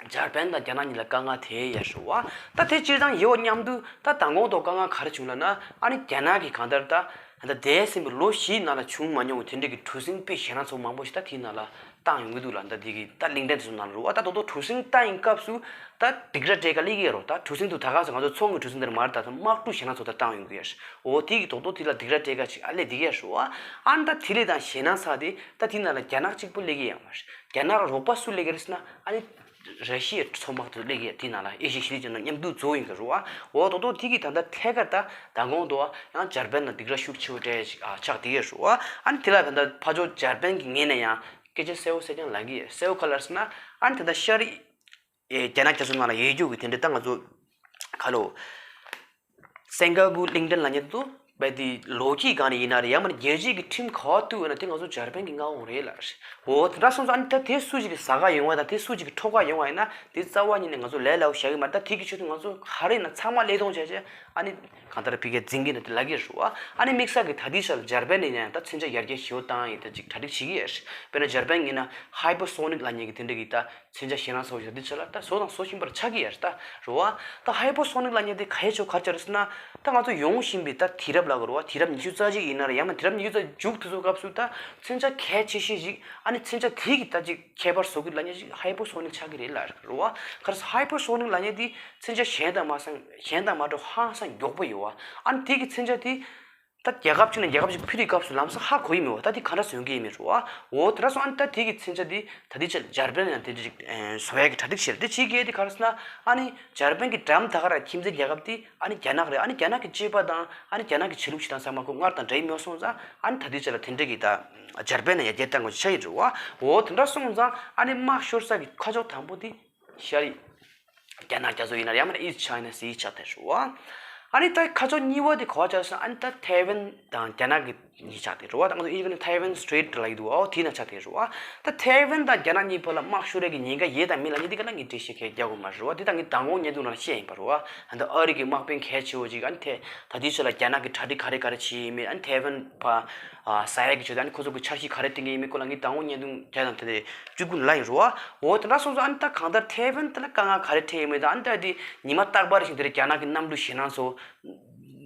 འཇར་པན་དང་རྒྱ་ནག་གཉིས་ལ་དཀའ་ངལ་དེ་ཡོད་རེད་བ། ད་དེ་སྤྱིར་བཏང་ཡོད་མཉམ་དུ་ད་མདང་དགོང་ཐོག་དཀའ་ངལ་ག་རེ་བྱུང་ལབ་ན། ཨ་ནི་རྒྱ་ནག་གིས་གང་ལྟར་ད་ད་འདས་ཟིན་པའི་ལོ་བཞིའི་ནང་ལ་བྱུང་མ་མྱོང་བའི་དེ་འདྲ་གི་གྲུ་གཟིངས་དཔེ་ཞེད་སྣང་ཚ་པོ་མང་པོ་ཞིག་ད་དེའི་ནང་ལ་བཏང་ཡོང་གི་འདུག་ལ། ད་དེ་གི་ད་གླིང་ཕྲན་དེ་ཚོ་ནང་ལ་རེད་བ། ད་རྡོག་རྡོག་གྲུ་གཟིངས་བཏང་ཡིན་སྐབས་སུ་ད་སྡིགས་ར་སྤྲད་ག་སླེབས་ཀྱི་ཡོད་རེད། ད་གྲུ་གཟིངས་དེ་ད་ག་ཟེ་ང་ཚོ་ཚོང་གི་གྲུ་གཟིངས་དེ་མ་རེད། ད་དམག་གྲུ་ཞེད་སྣང་ཚ་པོ་ད་བཏང་ཡོང་གི་ཡོད་རེད། འོ་དེ་གི་རྡོག་རྡོག་དེ་ལ་སྡིགས་ར་སྤྲད་ག་ཅིག་ཨ་ལས་དེ་གི་ཡོད་རེད་བ། ཨ་ནི་ད་དེ་ལས་ད་ཞེད་སྣང་ཚ་དེ་ད་དེའི་ནང་ལ་རྒྱ་ནག་གཅིག་པུ་སླེབས་ཀྱི་ཡོད་མ་རེད། རྒྱ་ནག་ལ་རོགས་པ་སུ་སླེབས་ཀྱི་རེད་ཟེར་ན། ཨ་ནི་ར་ཤི་ཡའི་མཚོ་དམག་དེ་སླེབས་ཀྱི་ཡོད། དེའི་ནང་ལ་ཨེ་ཤི་ཡའི་ཞི་བདེ་ལྗོངས་ནང་མཉམ་འདུས་བཟོ་ཡིན་གྱི་རེད་བ། འོ་རྡོག་རྡོག་དེ་གི་ད་ལྟ་ཐད་ཀར་ད་མདང་དགོང་དུ་ཡང་འཇར་པན་ལ་སྡིགས་ར་ཤུགས་ཆེ་བོ་སྤྲད་ཅིག་ཨ་ཆགས་བསྡད་ཀྱི་རེད་བ། ཨ་ནི་དེ་ལ་ད་ལྟ་ཕར་ཕྱོགས་འཇར་པན་གྱི་ངོས་ནས་ཡང་སྐད་ཆ་གསལ་བོ་གསལ་རྐྱང་ལབ་ཀྱི་ཡོད། གསལ་བོ་ག་རེ་ལབ་ཟེར་ན། ཨ་ནི་ད་ལྟ་ཤར་ཨེ་རྒྱ་ནག་རྒྱ་མཚོ་ནང་ལ་ཡོད་རྒྱུ་གི་དེ་འདྲ་ད་ང་ཚོ་ག་ལོ། སེང་ག་གུ་གླིང་ཕྲན་ལབ་མཁན་དེ་ཚོ་རྦད་དེ་ལོ་རྒྱུས་སྒང་ནས་ཡིན་ན་རེད། ཡང་མིན་ན་རྒྱལ་སྤྱིའི་གི་ཁྲིམས་ག་པར་གཏུགས་ཡོད་ན་དེ་ང་ཚོ་འཇར་པན་གྱི་མངའ་འོག་རེད་ལབ་རེད། འོ་དེ་འདྲ་སོང་ཙང་ཨ་ནི་ད་དེ་སུ་ཞིག་གིས་ཟ་ག་ཡོང་བ་དང་དེ་སུ་ཞིག་གིས་འཕྲོག་ག་ཡོང་བ་ཡིན་ན་དེ་རྩ་བ་ཉིད་ནས་ང་ཚོ་ལས་སླ་པོ་བཞག་གི་མ་རེད། ད་དེ་གི་ཆེད་དུ་ང་ཚོ་ག་རེ་ཡིན་ན་ཚང་མ་བློས་གཏོང་བྱས་བྱས་ཨ་ནི་གང་ལྟར་ཕ་གིར་འཛིང་གི་ཡིན་ན་དེ་ལབ་ཀྱི་རེད་བ། ཨ་ནི་དམིགས་བསལ་གྱི་ད་ལྟའི་ཆར་ལ་འཇར་པན་ནས་ཡང་ད་མཚོན་ཆ་ཡར་རྒྱས་ཞེ་པོ་བཏང་ཡིན། ད་ཅིག་གྲ་སྒྲིག་བྱེད་ཀྱི་ཡོད་རེད། དཔེར་ན་འཇར་པན་ཡིན་ན་ཧའི་པར་སོ་ནིག་ལབ་མཁན་གྱི་དེ་འདྲ་གི་ད་མཚོན་ཆ་ཞེད་སྣང་ཚ་པོ་ཞིག་ད་ལྟའི་ཆར་ལ་ད་བཟོ་དང་བཟོ་བཞིན་པ་ཆགས་ཀྱི་ཡོད་རེད། ད་རེད་བ། ད་ཧའི་པར་སོ་ནིག་ལབ་མཁན་དེ་ག་རེ་ཆེ་བོ་ག་རེ་ཆགས་རེད་ཟེར་ན། ད་ང་ཚོ་ཡོང་བཞིན་པའི་ད་དུས་རབས་ལབ་དགོས་རེད་བ། དུས་རབས་ཉི་ཤུ་རྩ་གཅིག་ཡིན་ན་རེད། ཡང་ན་དུས་རབས་ཉི་ཤུ་རྩ་གཅིག་མཇུག་དེ་ཚོ་སྐབས་སུ་ད་མཚོན་ཆ་གལ་ཆེ་ཤོས་ཤིག་ཨ་ནི་མཚོན་ཆ་དེ་གི་ད་ཅིག་ཁྱད་པར་བཟོ་གི་ལབ་མཁན་ཞིག་ཧའི་པར་སོ་ནིག་ཆགས་ཀྱི་རེད་ལབ་རེད་བ། ག་རེ་ཟེར་ཧའི་པར་སོ་ནིག་ལབ་མཁན་དེ་མཚོན་ཆ་གཞན་དང་མ་ཟ་གཞན་དང་མ་འདྲ་བ་ཧང་སང་མགྱོགས་པོ་ཡོད་བ། ཨ་ནི་དེ་གི་མཚོན་ཆ་དེ་ད་རྒྱལ་ཁབ་གཅིག་ནས་རྒྱལ་ཁབ་ཅིག་འཕུར་བའི་སྐབས་སུ་ལམ་སང་ཧ་གོ་ཡི་མེད་བ། ད་དེ་ག་འདྲ་བཟོ་གི་ཡིན་མིན་རེད་བ། འོ་དེ་འདྲ་སོང་ཨ་ནི་ད་དེ་གི་མཚོན་ཆ་དེ་ད་ལྟའི་ཆར་འཇར་པན་ཡང་དེ་འདྲ་ཅིག་ཨེ་བཟོ་ཡག་གི་གྲ་སྒྲིག་བྱས་རེད། དེ་བྱེད་ཀྱི་ཡོད་དེ་ག་རེ་ཟེར་ན། ཨ་ནི་འཇར་པན་གྱི་འགྲམ་ད་ག་ར་ཁྱིམ་མཚེས་རྒྱལ་ཁབ་དེ་ཨ་ནི་རྒྱ་ནག་རེད། ཨ་ནི་རྒྱ་ནག་གི་སྤྱོད་པ་དང་ཨ་ནི་རྒྱ་ནག་གི་ཆོས་ལུགས་བྱེད་སྟངས་ཚང་མ་ཁོ་སྔར་དང་འདྲ་ཡི་མེད་སོང་ཙང་ཨ་ནི་ད་ལྟའི་ཆར་ལ་དེ་འདྲ་གི་ད་འཇར་པན་ནས་ཡར་རྒྱས་གཏང་དགོས་ཆགས་ཡི་རེད་བ། འོ་དེ་འདྲ་སོང་ཙང་ཨ་ནི་དམག་ཤོར་ས་གི་ཁ་ཕྱོགས་དང་པོ་དེ་ཤར་ཡི། རྒྱ་ནག་རྒྱ་མཚོ་ཡིན་ན་ཡང་མིན་ན་East China Sea་ཆགས་བསྡད་རེད་བ། ཨ་ནི་ད་ཁ་ཕྱོགས་གཉིས་པ་དེ་ག་པར་ཆགས་སོང་། ཨ་ནི་ད་ཐའེ་ཝན་དང་རྒྱ་ནག་གི་གཉིས་ཆགས་བསྡད་རེད་བ། ད་ང་ཚོ་ཨིན་ཇི་སྐད་ནས་Taiwan Strait་ལབ་ཀྱི་འདུག་ཨོ་དེའི་ནང་ཆགས་བསྡད་རེད་བ། ད་ཐའེ་ཝན་དང་རྒྱ་ནག་གཉིས་བར་ལ་དམག་ཤོར་ཡས་ཀྱི་ཉེན་ཁ་ཡོད་དང་མེད་ལབ་མཁན་དེ་ག་ལ་ངས་འགྲེལ་བཤད་གང་ཡང་རྒྱག་དགོས་མ་རེད་བ། དེ་ད་ངས་མདང་དགོང་བརྙན་ཐུང་ནང་བཤད་ཡིན་པ་རེད་བ། ད་ཨ་རི་གི་དམག་དཔོན་གལ་ཆེ་བོ་ཅིག་ཨ་ནི་ཐའེ་ད་ལྟའི་ཆ་ལ་རྒྱ་ནག་གི་གྲ་སྒྲིག་ག་རེ་ག་རེ་བྱས་ཡིན་མིན། ཨ་ནི་ཐའེ་ཝན་ཕར་ཟ་ཡས་ཀྱི་ཆེད་དུ་ཨ་ནི་ཁོ་ཚོ་གི་འཆར་གཞི་ག་རེ་བཏིང་གི་ཡིན་མིན་སྐོར་ལ་ངས་མདང་དགོང་བརྙན་ཐུང་བརྒྱ་དང་དེ་འདྲ་བཅུ་དགུ་ལ་ཡིན་རེད་བ། འོ་དེ་འདྲ་སོང་ཙང་ཨ་ནི་ད་གང་ལྟར་ཐའེ་ཝན་དེ་ལ་དཀའ་ངལ་ག་རེ་འཕྲད་ཡོད་མེད་དང་། ཨ་ནི་ད་དེ་ཉི་མ་རྟག་པར་བཞིན་དེར་རྒྱ་ནག་གི་གནམ་གྲུ་ཞེད་སྣང་ཚོ།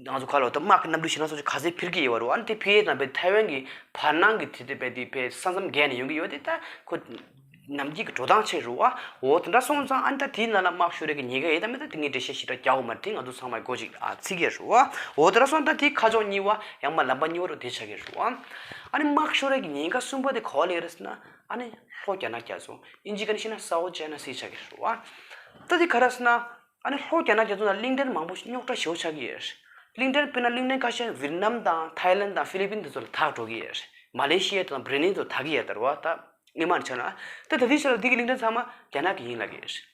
ང་ཚོ་ག་ལོ་ད་དམག་གི་གནམ་གྲུ་ཞེད་སྣང་ཚོ་ཅིག་ག་ཚོད་འཕུར་གྱི་ཡོད་རེད་བ། ཨ་ནི་དེ་འཕུར་ཡས་དང་བས་ཐའེ་ཝན་གྱི་བར་སྣང་གི་དེ་དེ་བས་དེ་བས་ས་མཚམས་བརྒལ་ནས་ཡོང་གི་ཡོད་དེ་ད་ཁོ་ནམ་རྒྱུན་གྱི་འགྲོ་སྟངས་ཆགས་རེད་བ། འོ་དེ་འདྲ་སོང་ཙང་ཨ་ནི་ད་དེའི་ནང་ལ་དམག་ཤོར་ཡས་ཀྱི་ཉེན་ཁ་ཡོད་དམ་མེད་ད་དེ་ངས་འགྲེལ་བཤད་ཞེ་དྲག་རྒྱག་དགོས་མ་རེད། དེ་ང་ཚོ་ཚང་མས་གོ་ཅིག་ཨ་ཚིག་གི་རེད་བ། འོ་དེ་འདྲ་སོང་ད་དེ་ཁ་ཕྱོགས་གཉིས་པ་ཡང་མ་ལམ་པ་གཉིས་པ་རུ་དེ་ཆགས་ཀྱི་རེད་བ། ཨ་ནི་དམག་ཤོར་ཡས་ཀྱི་ཉེན་ཁ་གསུམ་པ་དེ་ག་པར་སླེབས་རེད་ཟེར་ན། ཨ་ནི་ལྷོ་རྒྱ་ནག་རྒྱ་མཚོ། ཨིན་ཇི་སྐད་ནས་བཤད་ན་South China Sea་ཆགས་ཀྱི་རེད་བ། ད་དེ་ག་རེ་ཟེར་ན། ཨ་ནི་ལྷོ་རྒྱ་ནག་རྒྱ་མཚོ་ནང་གླིང་ཕྲན་མང་པོ་ཞིག་རྙོག་དྲ་ཞེ་པོ་ཆགས་ཀྱི་ཡོད་རེད། གླིང་ཕྲན་དཔེར་ན་གླིང་ཕྲན་ཁ་ཤས་ཝི་ཏི་ནམ་དང་ཐའི་ལན་དང་ཧྥི་ལི་པིན་དེ་ཚོ་ལ་དག་འགྲོ་གི་ཡོད་རེད། མ་ལེ་ཤི་ཡ་དང་བྷུ་རུ་ནེ་ཚོ་དག་གི་ཡོད་རེད་བ། ད་སྔོན་མ་ནས་ཆ་ན་ད་ད་ལྟའི་ཆ་ལ་འདི་གི་གླིང་ཕྲན་ཚང་མ་རྒྱ་ནག་གི་ཡིན་ལབ་ཀྱི་ཡོད་རེད།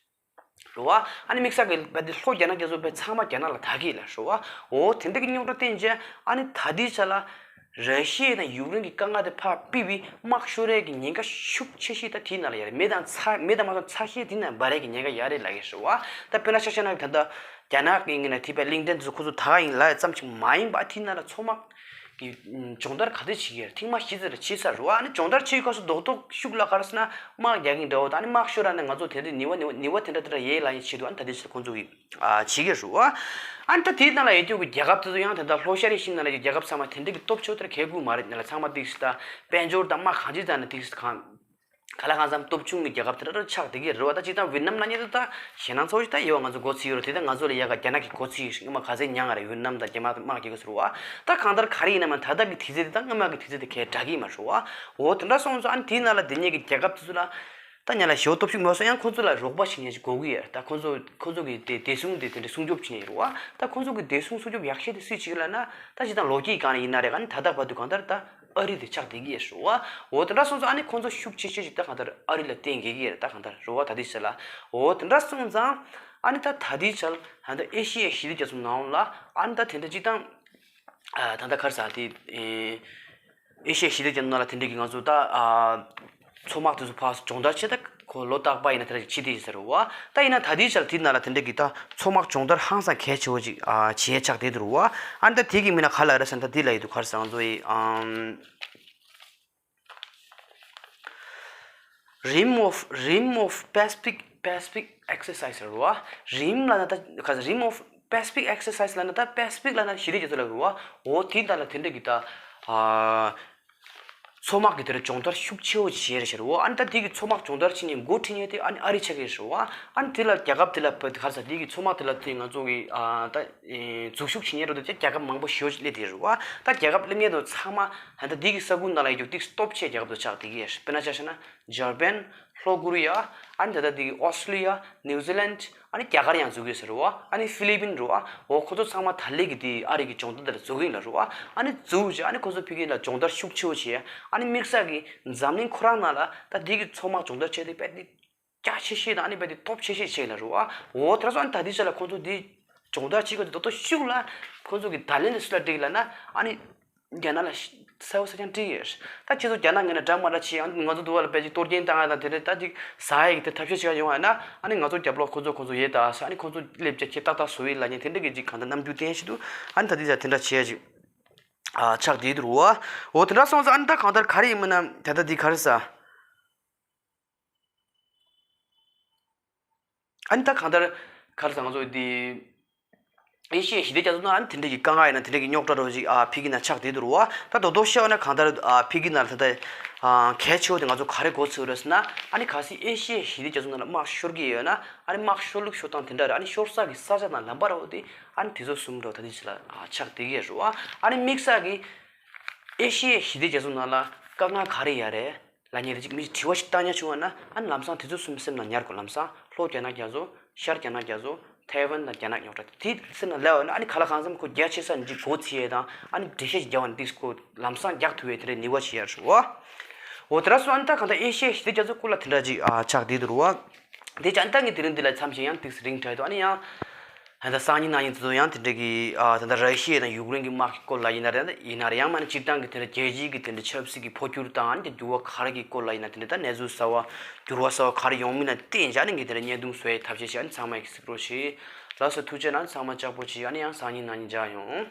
རེད་བ། ཨ་ནི་དམིགས་བསལ་གྱི་བ་འདི་ལྷོ་རྒྱ་ནག་རྒྱ་མཚོ་བས་ཚང་མ་རྒྱ་ནག་ལ་དག་གི་ཡོད་ལབ་རེད་བ། འོ་དེ་འདྲ་གི་རྙོག་དྲ་བསྟན་རྗེས་ཨ་ནི་ད་ལྟའི་ཆ་ལ། ར་ཤི་ཡ་དང་ཡུཀ་རེན་གྱི་དཀའ་ངལ་དེ་ཕར་ཕུད་པའི་དམག་ཤོར་ཡས་ཀྱི་ཉེན་ཁ་ཤུགས་ཆེ་ཤོས་ད་དེའི་ནང་ལ་ཡོད་རེད། མེ་དང་ཚ་མེ་དང་མ་སོང་ཚ་ཤེལ་དེའི་ནང་འབར་ཡས་ཀྱི་ཉེན་ཁ་ཡོད་རེད་ལབ་ཀྱི་རེད་བ། ད་དཔེར་ན་ཆ་བཞག་ན་ད་ལྟ་རྒྱ་ནག་གི་ངོས་ནས་དེ་བས་གླིང་ཕྲན་དེ་ཚོ་ཁོ་ཚོ་དག་ཡིན་ལབ་ཡས་ཙམ་ཞིག་མ་ཡིན་པ་དེའི་ནང་ལ་མཚོ་དམག་གི་སྦྱོང་བརྡར་ག་ཚོད་བྱེད་ཀྱི་ཡོད་རེད། ཐེངས་མ་བཞི་ཙམ་ལ་བྱེད་ཚར་རེད་བ། ཨ་ནི་སྦྱོང་བརྡར་བྱེད་སྐབས་སུ་རྡོག་རྡོག་ཤུགས་ལ་ག་རེ་ཟེར་ན་དམག་རྒྱག་གིན་འདྲ་བོ་དང་ཨ་ནི་དམག་ཤོར་ར་ནས་ང་ཚོ་དེ་འདྲའི་ནུས་པ་ནུས་པ་ནུས་པ་དེ་འདྲ་དེ་འདྲ་ཡོད་ལབ་ཡས་ཆེད་དུ་ཨ་ནི་ད་དེ་ཚོ་ཁོ་ཚོ་གི་ཨ་བྱེད་ཀྱི་རེད་བ། ཨ་ནི་ད་དེའི་ནང་ལ་ཡོད་རྒྱུ་གི་རྒྱལ་ཁབ་དེ་ཚོ་ཡང་དེ་འདྲ་ལྷོ་ཤར་ཨེ་ཤི་ཡའི་ནང་ལ་ཡོད་རྒྱལ་ཁབ་ཚང་མ་དེ་འདྲ་གི་སྟོབས་ཆེ་དེར་གལ་དགོས་མ་རེད། ནང་ལ་ཚང་མ་ཏིག་སི་ད་དཔལ་འབྱོར་དང་དམག་གང་ཅི་ཙམ་ན་ཏིག་སི་གང་ག་ལ་གང་འཚམ་སྟོབས་ཆུང་གི་རྒྱལ་ཁབ་དེ་འདྲ་ཆགས་བསྡད་ཀྱི་རེད་བ། ད་སྤྱིར་བཏང་ཝི་ཏི་ནམ་ལབ་མཁན་དེ་ད་ཞེད་སྣང་ཚ་པོ་ཞིག་ད་ཡོད་བ། ང་ཚོ་མགོ་ཚོས་ཡོད་རེད། དེ་ད་ང་ཚོ་ལ་ཡ་ག་རྒྱ་ནག་གི་མགོ་ཚོས་ཡོད་ཞིག་སྔོན་མ་ག་ཚད་མྱངས་ང་རེད། ཝི་ཏི་ནམ་དང་རྒྱ་དམག་དམག་རྒྱག་གི་ཟེར་བ། ད་གང་ལྟར་ག་རེ་ཡིན་ན་མ་ད་ལྟ་གི་དུས་ཚོད་དེ་ད་སྔོན་མ་གི་དུས་ཚོད་དེ་གའི་འདྲ་གི་མ་རེད་བ། འོ་དེ་འདྲ་སོང་ཙང་ཨ་ནི་དེའི་ནང་ལ་དེ་ཉིད་ཀྱི་རྒྱལ་ཁབ་དེ་ཚོ་ལ། ད་ཉ་ལ་ཞེ་པོ་སྟོབས་ཤུགས་མེད་སོང་ཡང་ཁོ་ཚོ་ལ་རོགས་པ་བྱེད་མཁན་ཞིག་དགོས་ཀྱི་ཡོད། ད་ཁོ་ཚོ་ཁོ་ཚོ་གི་དེ་བདེ་སྲུང་དེ་དེ་འདྲ་སྲུང་སྐྱོབ་བྱེད་མཁན་ཡོད་རེད་བ། ད་ཁོ་ཚོ་གི་བདེ་སྲུང་སྲུང་སྐྱོབ་ཡག་ཤོས་དེ་སུས་བྱེད་ཀྱི་ལབ་ན། ད་ཅི་ད་ལོ་རྒྱུས་སྒང་ནས་ཡིན་ན་རེད། ཨ་ནི་ད་ལྟ་བར་དུ་གང་ལྟར་ད་ ཨ་རི་དེ་ཆགས་བསྡད་ཀྱི་ཡོད་རེད་བ། འོ་དེ་འདྲ་སོང་ཙང་ཨ་ནི་ཁོང་ཚོ་ཤུགས་ཆེ་ཤོས་ཤིག་ད་གང་ལྟར་ཨ་རི་ལ་བརྟེན་དགོས་ཀྱི་ཡོད་རེད། ད་གང་ལྟར་རེད་བ། ད་ལྟའི་ཆ་ལ། འོ་དེ་འདྲ་སོང་ཙང་ཨ་ནི་ད་ད་ལྟའི་ཆ་ལ་ད་ལྟ་ཨེ་ཤི་ཡའི་ཞི་བདེ་རྒྱ་མཚོ་ནང་ལ་ཨ་ནི་ད་དེ་འདྲ་སྤྱིར་བཏང་ཨ་ད་ལྟ་ག་རེ་ཟེར་དེ། ཨེ་ཤི་ཡའི་ཞི་བདེ་རྒྱ་མཚོ་ནང་ལ་དེ་འདྲ་གི་ང་ཚོ་ད་ཨ་མཚོ་དམག་དེ་ཚོ་ཕར་སྦྱོང་བརྡར་བྱེད། ད་ཁོ་ལོ་རྟག་པར་ཡིན་ན་དེ་འདྲ་ཅིག་བྱེད་བསྡད་ཡོད་ས་རེད་བ། ད་ཡིན་ན་ད་ལྟའི་ཆར་དེ་ནང་ལ་དེ་འདྲ་གི་ད་མཚོ་དམག་སྦྱོང་བརྡར་ཧང་སང་གལ་ཆེ་བོ་ཅིག་ཨ་བྱེད་ཆགས་བསྡད་འདུག་རེད་བ། ཨ་ནི་ད་དེ་གི་མིང་ན་ག་ལབ་རེད་ཟེར་ན། ད་དེ་ལབ་ཡོད་འདུག་ག་རེ་ཟེར། ང་ཚོ་ཡི་ཨམ། Rim of Rim of Pacific Pacific Exercise རེད་བ། རིམ་ལབ་ན་ད་ག་ཟེར། Rim of Pacific Exercise ལབ་ན་ད་པེ་སི་ཕིག་ལབ་ན་ཞི་བདེ་རྒྱ་མཚོ་ལབ་རེད་བ། འོ་དེ་ད་ལ་དེ་འདྲ་གི་ད་ཨ་མཚོ་དམག་གི་དེ་འདྲ་སྦྱོང་བརྡར་ཤུགས་ཆེ་བོ་བྱས་རེད་ཤག་རེད་བ། ཨ་ནི་ད་དེ་གི་མཚོ་དམག་སྦྱོང་བརྡར་བྱེད་མཁན་འགོ་ཁྲིད་མཁན་དེ་ཨ་ནི་ཨ་རི་ཆགས་ཀྱི་རེད་བ། ཨ་ནི་དེ་ལ་རྒྱལ་ཁབ་དེ་ལ་བོད་ག་རེ་ཟེར། དེ་གི་མཚོ་དམག་དེ་ལ་དེ་ང་ཚོ་གི་ཨ་ད་འཛུལ་ཞུགས་བྱེད་མཁན་རེད་དེ་རྒྱལ་ཁབ་མང་པོ་ཞེ་པོ་ཅིག་སླེབས་བསྡད་རེད་བ། ད་རྒྱལ་ཁབ་སླེབས་མཁན་དེ་ཚང་མ་ད་ལྟ་དེ་གི་ས་ཁུལ་ནང་ལ་ཡོད་རྒྱུ་དེ་སྟོབས་ཆེ་རྒྱལ་ཁབ་དེ་ཆགས་བསྡད་ཀྱི་རེད། དཔེར་ན་ཆ་བཞག་ན་འཇར་པན། ལྷོ་ཀོ་རི་ཡ། ཨ་ནི་ད་ལྟ་དེ་གི་ཨོ་སི་ཀྲི་ལི་ཡ། ནིའུ་ཛི་ལན། ཨ་ནི་རྒྱ་གར་ཡང་འཛུལ་གྱི་ཡོད་ས་རེད་བ། ཨ་ནི་ཧྥི་ལི་པིན་རེད་བ། འོ་ཁོ་ཚོ་ཚང་མ་ད་ལན་གྱི་དེ་ཨ་རི་གི་སྦྱོང་བརྡར་དེ་ལ་འཛུལ་གྱི་ཡིན་ལབ་རེད་བ། ཨ་ནི་འཛུལ་རྗེས་ཨ་ནི་ཁོ་ཚོ་ཕ་གི་ལ་སྦྱོང་བརྡར་ཤུགས་ཆེ་བོ་བྱས། ཨ་ནི་དམིགས་བསལ་གྱི་འཛམ་གླིང་ཁོ་རང་ནང་ལ་ད་དེ་གི་མཚོ་དམག་སྦྱོང་བརྡར་བྱས་ཏེ་དཔེ་དེ་རྒྱ་ཆེ་ཤོས་དང་ཨ་ནི་དཔེ་དེ་སྟོབས་ཆེ་ཤོས་བྱས་ལབ་རེད་བ། འོ་དེ་འདྲ་སོང་ཨ་ནི་ད་ལྟའི་ཆ་ལ་ཁོ་ཚོ་དེ་སྦྱོང་བརྡར་བྱེད་དགོས་དེ་ད་ལྟ་ཤུགས་ལ་ཁོ་ཚོ་གི་ད་ལན་དེ་སུ་ལ་སྤྲད་ལབ་ན་ཨ་ནི་རྒྱ་ནག་ལ་གསལ་པོ་གསལ་རྐྱང་བྲིས་ཡོད། ད་ཁྱེད་ཚོ་རྒྱ་ནག་ངོས་ནས་འདྲ་མ་འདྲ་བྱེད། ཨ་ནི་ང་ཚོ་འདི་བ་ལ་དཔེ་ཅིག་གཏོར་སྐྱོན་བཏང་ཡ་དང་དེ་འདྲ་ད་ཅིག་ཟ་ཡ་གི་དེ་ཐབས་ཤེས་བྱེད་ཡ་ཡོང་བ་ཡིན་ན། ཨ་ནི་ང་ཚོ་རྒྱབ་ལོགས་ཁོ་ཚོ་ཁོ་ཚོ་ཡོད་ད་ཟེར། ཨ་ནི་ཁོ་ཚོ་སླེབས་བྱས་ཁྱེད་ཏག་ཏག་བཟོ་ཡི་ལབ་མཁན་དེ་འདྲ་གི་ཅིག་གང་ལྟར་རྣམ་འགྱུར་བསྟན་བཞིན་འདུག་ཨ་ནི་ད་འདི་ད་དེ་འདྲ་བྱེད་ཡ་ཅིག་ཨ་ཆགས་བསྡད་འདུག་རེད་བ། འོ་དེ་འདྲ་སོང་ཙང་ཨ་ནི་ད་གང་ལྟར་ག་རེ་ཡིན་མིན་ན་ད་ལྟ་འདི་ག་རེ་ཟེར། ཨ་ནི་ད་གང་ལྟར་ག་རེ་ཟེར། ང་ཚོ་འདི་ཨེ་ཤི་ཡའི་ཞི་བདེ་རྒྱ་མཚོ་ནང་ཨ་ནི་དེ་འདྲ་གི་དཀའ་ངལ་ཡིན་ན་དེ་འདྲ་གི་རྙོག་དྲ་འདྲ་བོ་ཅིག་ཨ་ཕ་གི་ནང་ཆགས་བསྡད་འདུག་རེད་བ། ད་རྡོག་རྡོག་བཤད་པ་ན་གང་ལྟར་ཨ་ཕ་གི་ནང་ལ་ད་ལྟ་ཨ་གལ་ཆེ་བོ་དེ་ང་ཚོ་ག་རེ་གོ་ཚོད་རེད་ཟེར་ན། ཨ་ནི་གལ་སྲིད་ཨེ་ཤི་ཡའི་ཞི་བདེ་རྒྱ་མཚོ་ནང་ལ་དམག་ཤོར་གྱི་ཡོད་ན་ཨ་ནི་དམག་ཤོར་ལུགས་ཤོར་སྟངས་དེ་འདྲ་རེད། ཨ་ནི་ཤོར་ས་གི་ས་ཆ་དང་ལམ་བར་འོ་དེ་ཨ་ནི་དེ་ཚོ་གསུམ་འདྲ་བོ་ད་ལྟའི་ཆ་ལ་ཨ་ཆགས་བསྡད་ཀྱི་ཡོད་རེད་བ། ཨ་ནི་དམིགས་བསལ་གི་ཨེ་ཤི་ཡའི་ཞི་བདེ་རྒྱ་མཚོ་ནང་ལ་དཀའ་ངལ་ག་རེ་ཡོད་རེད་ལབ་མཁན་དེ་ཅིག་མི་དྲི་བ་ཞིག་བཏང་ཉན་བྱུང་བ་ན། ཨ་ནི་ལམ་སང་དེ་ཚོ་གསུམ་སེམས་ནང་ཉར་དགོས། ལམ་སང་ལྷོ་རྒྱ་ནག་རྒྱ་མཚོ། ཤར་རྒྱ་ནག་རྒྱ་མཚོ། ཐའེ་ཝན་དང་རྒྱ་ནག་རྙོག་དྲ་དེ་སེམས་ནང་སླེབས་པ་ན་ཨ་ནི་ག་ལ་གང་འཚམ་ཁོ་རྒྱ་ཆེ་ས་ནས་ཅིག་མགོ་ཚོས་ཡས་དང་ཨ་ནི་འགྲེལ་བཤད་ཅིག་རྒྱག་པ་ན་ཏིག་ཁོ་ལམ་སང་རྒྱག་ཐུབ་པའི་དེ་འདྲའི་ནུས་པ་ཞིག་ཡོད་རེད་བ། འོ་དེ་འདྲ་སོང་ཨ་ནི་ད་གང་ལྟར་ཨེ་ཤི་ཡའི་ཞི་བདེ་རྒྱ་མཚོ་སྐོར་ལ་དེ་འདྲ་ཅིག་ཨ་ཆགས་བསྡད་འདུག་རེད་བ། དེ་ཅང་ད་ངས་དེ་རིང་འདི་ལ་མཚམས་ཤིག་ཡང་ཏིག་རིང་དྲགས་འདུག་ཨ་ནི་ཡང་། ད་ལྟ་སང་ཉིན་གནངས་ཉིན་དེ་ཚོ་ཡང་དེ་འདྲ་གི་ཨ་ད་ལྟ་ར་ཤི་ཡ་དང་ཡུཀ་རེན་གྱི་དམག་གི་སྐོར་ལ་ཡིན་ན་རེད། ཡིན་ན་རེད། ཡང་མིན་ན་སྤྱིར་བཏང་གི་དེ་འདྲ་རྒྱལ་སྤྱིའི་གི་དེ་འདྲ་ཆབ་སྲིད་ཀྱི་འཕོ་འགྱུར་དང་ཨ་ནི་འགྱུར་བ་ག་རེ་གི་སྐོར་ལ་ཡིན་ན་དེ་འདྲ་ད་གནས་ཚུལ་གསར་བ་འགྱུར་བ་གསར་བ་ག་རེ་ཡོང་མིན་ལ་བརྟེན་བྱས་ཨ་ནི་ངས་དེ་འདྲ་བརྙན་ཐུང་བཟོ་ཡའི་ཐབས་ཤེས་བྱས། ཨ་ནི་ཚང་མས་གཟིགས་རོགས་བྱེད། ལགས་སོ། ཐུགས་རྗེ་གནང་། ཚང་མ་ལྕགས་པོ་བྱེད། ཨ་ནི་ཡང་སང་ཉིན་གནངས་ཉིན་མཇལ་ཡོང་།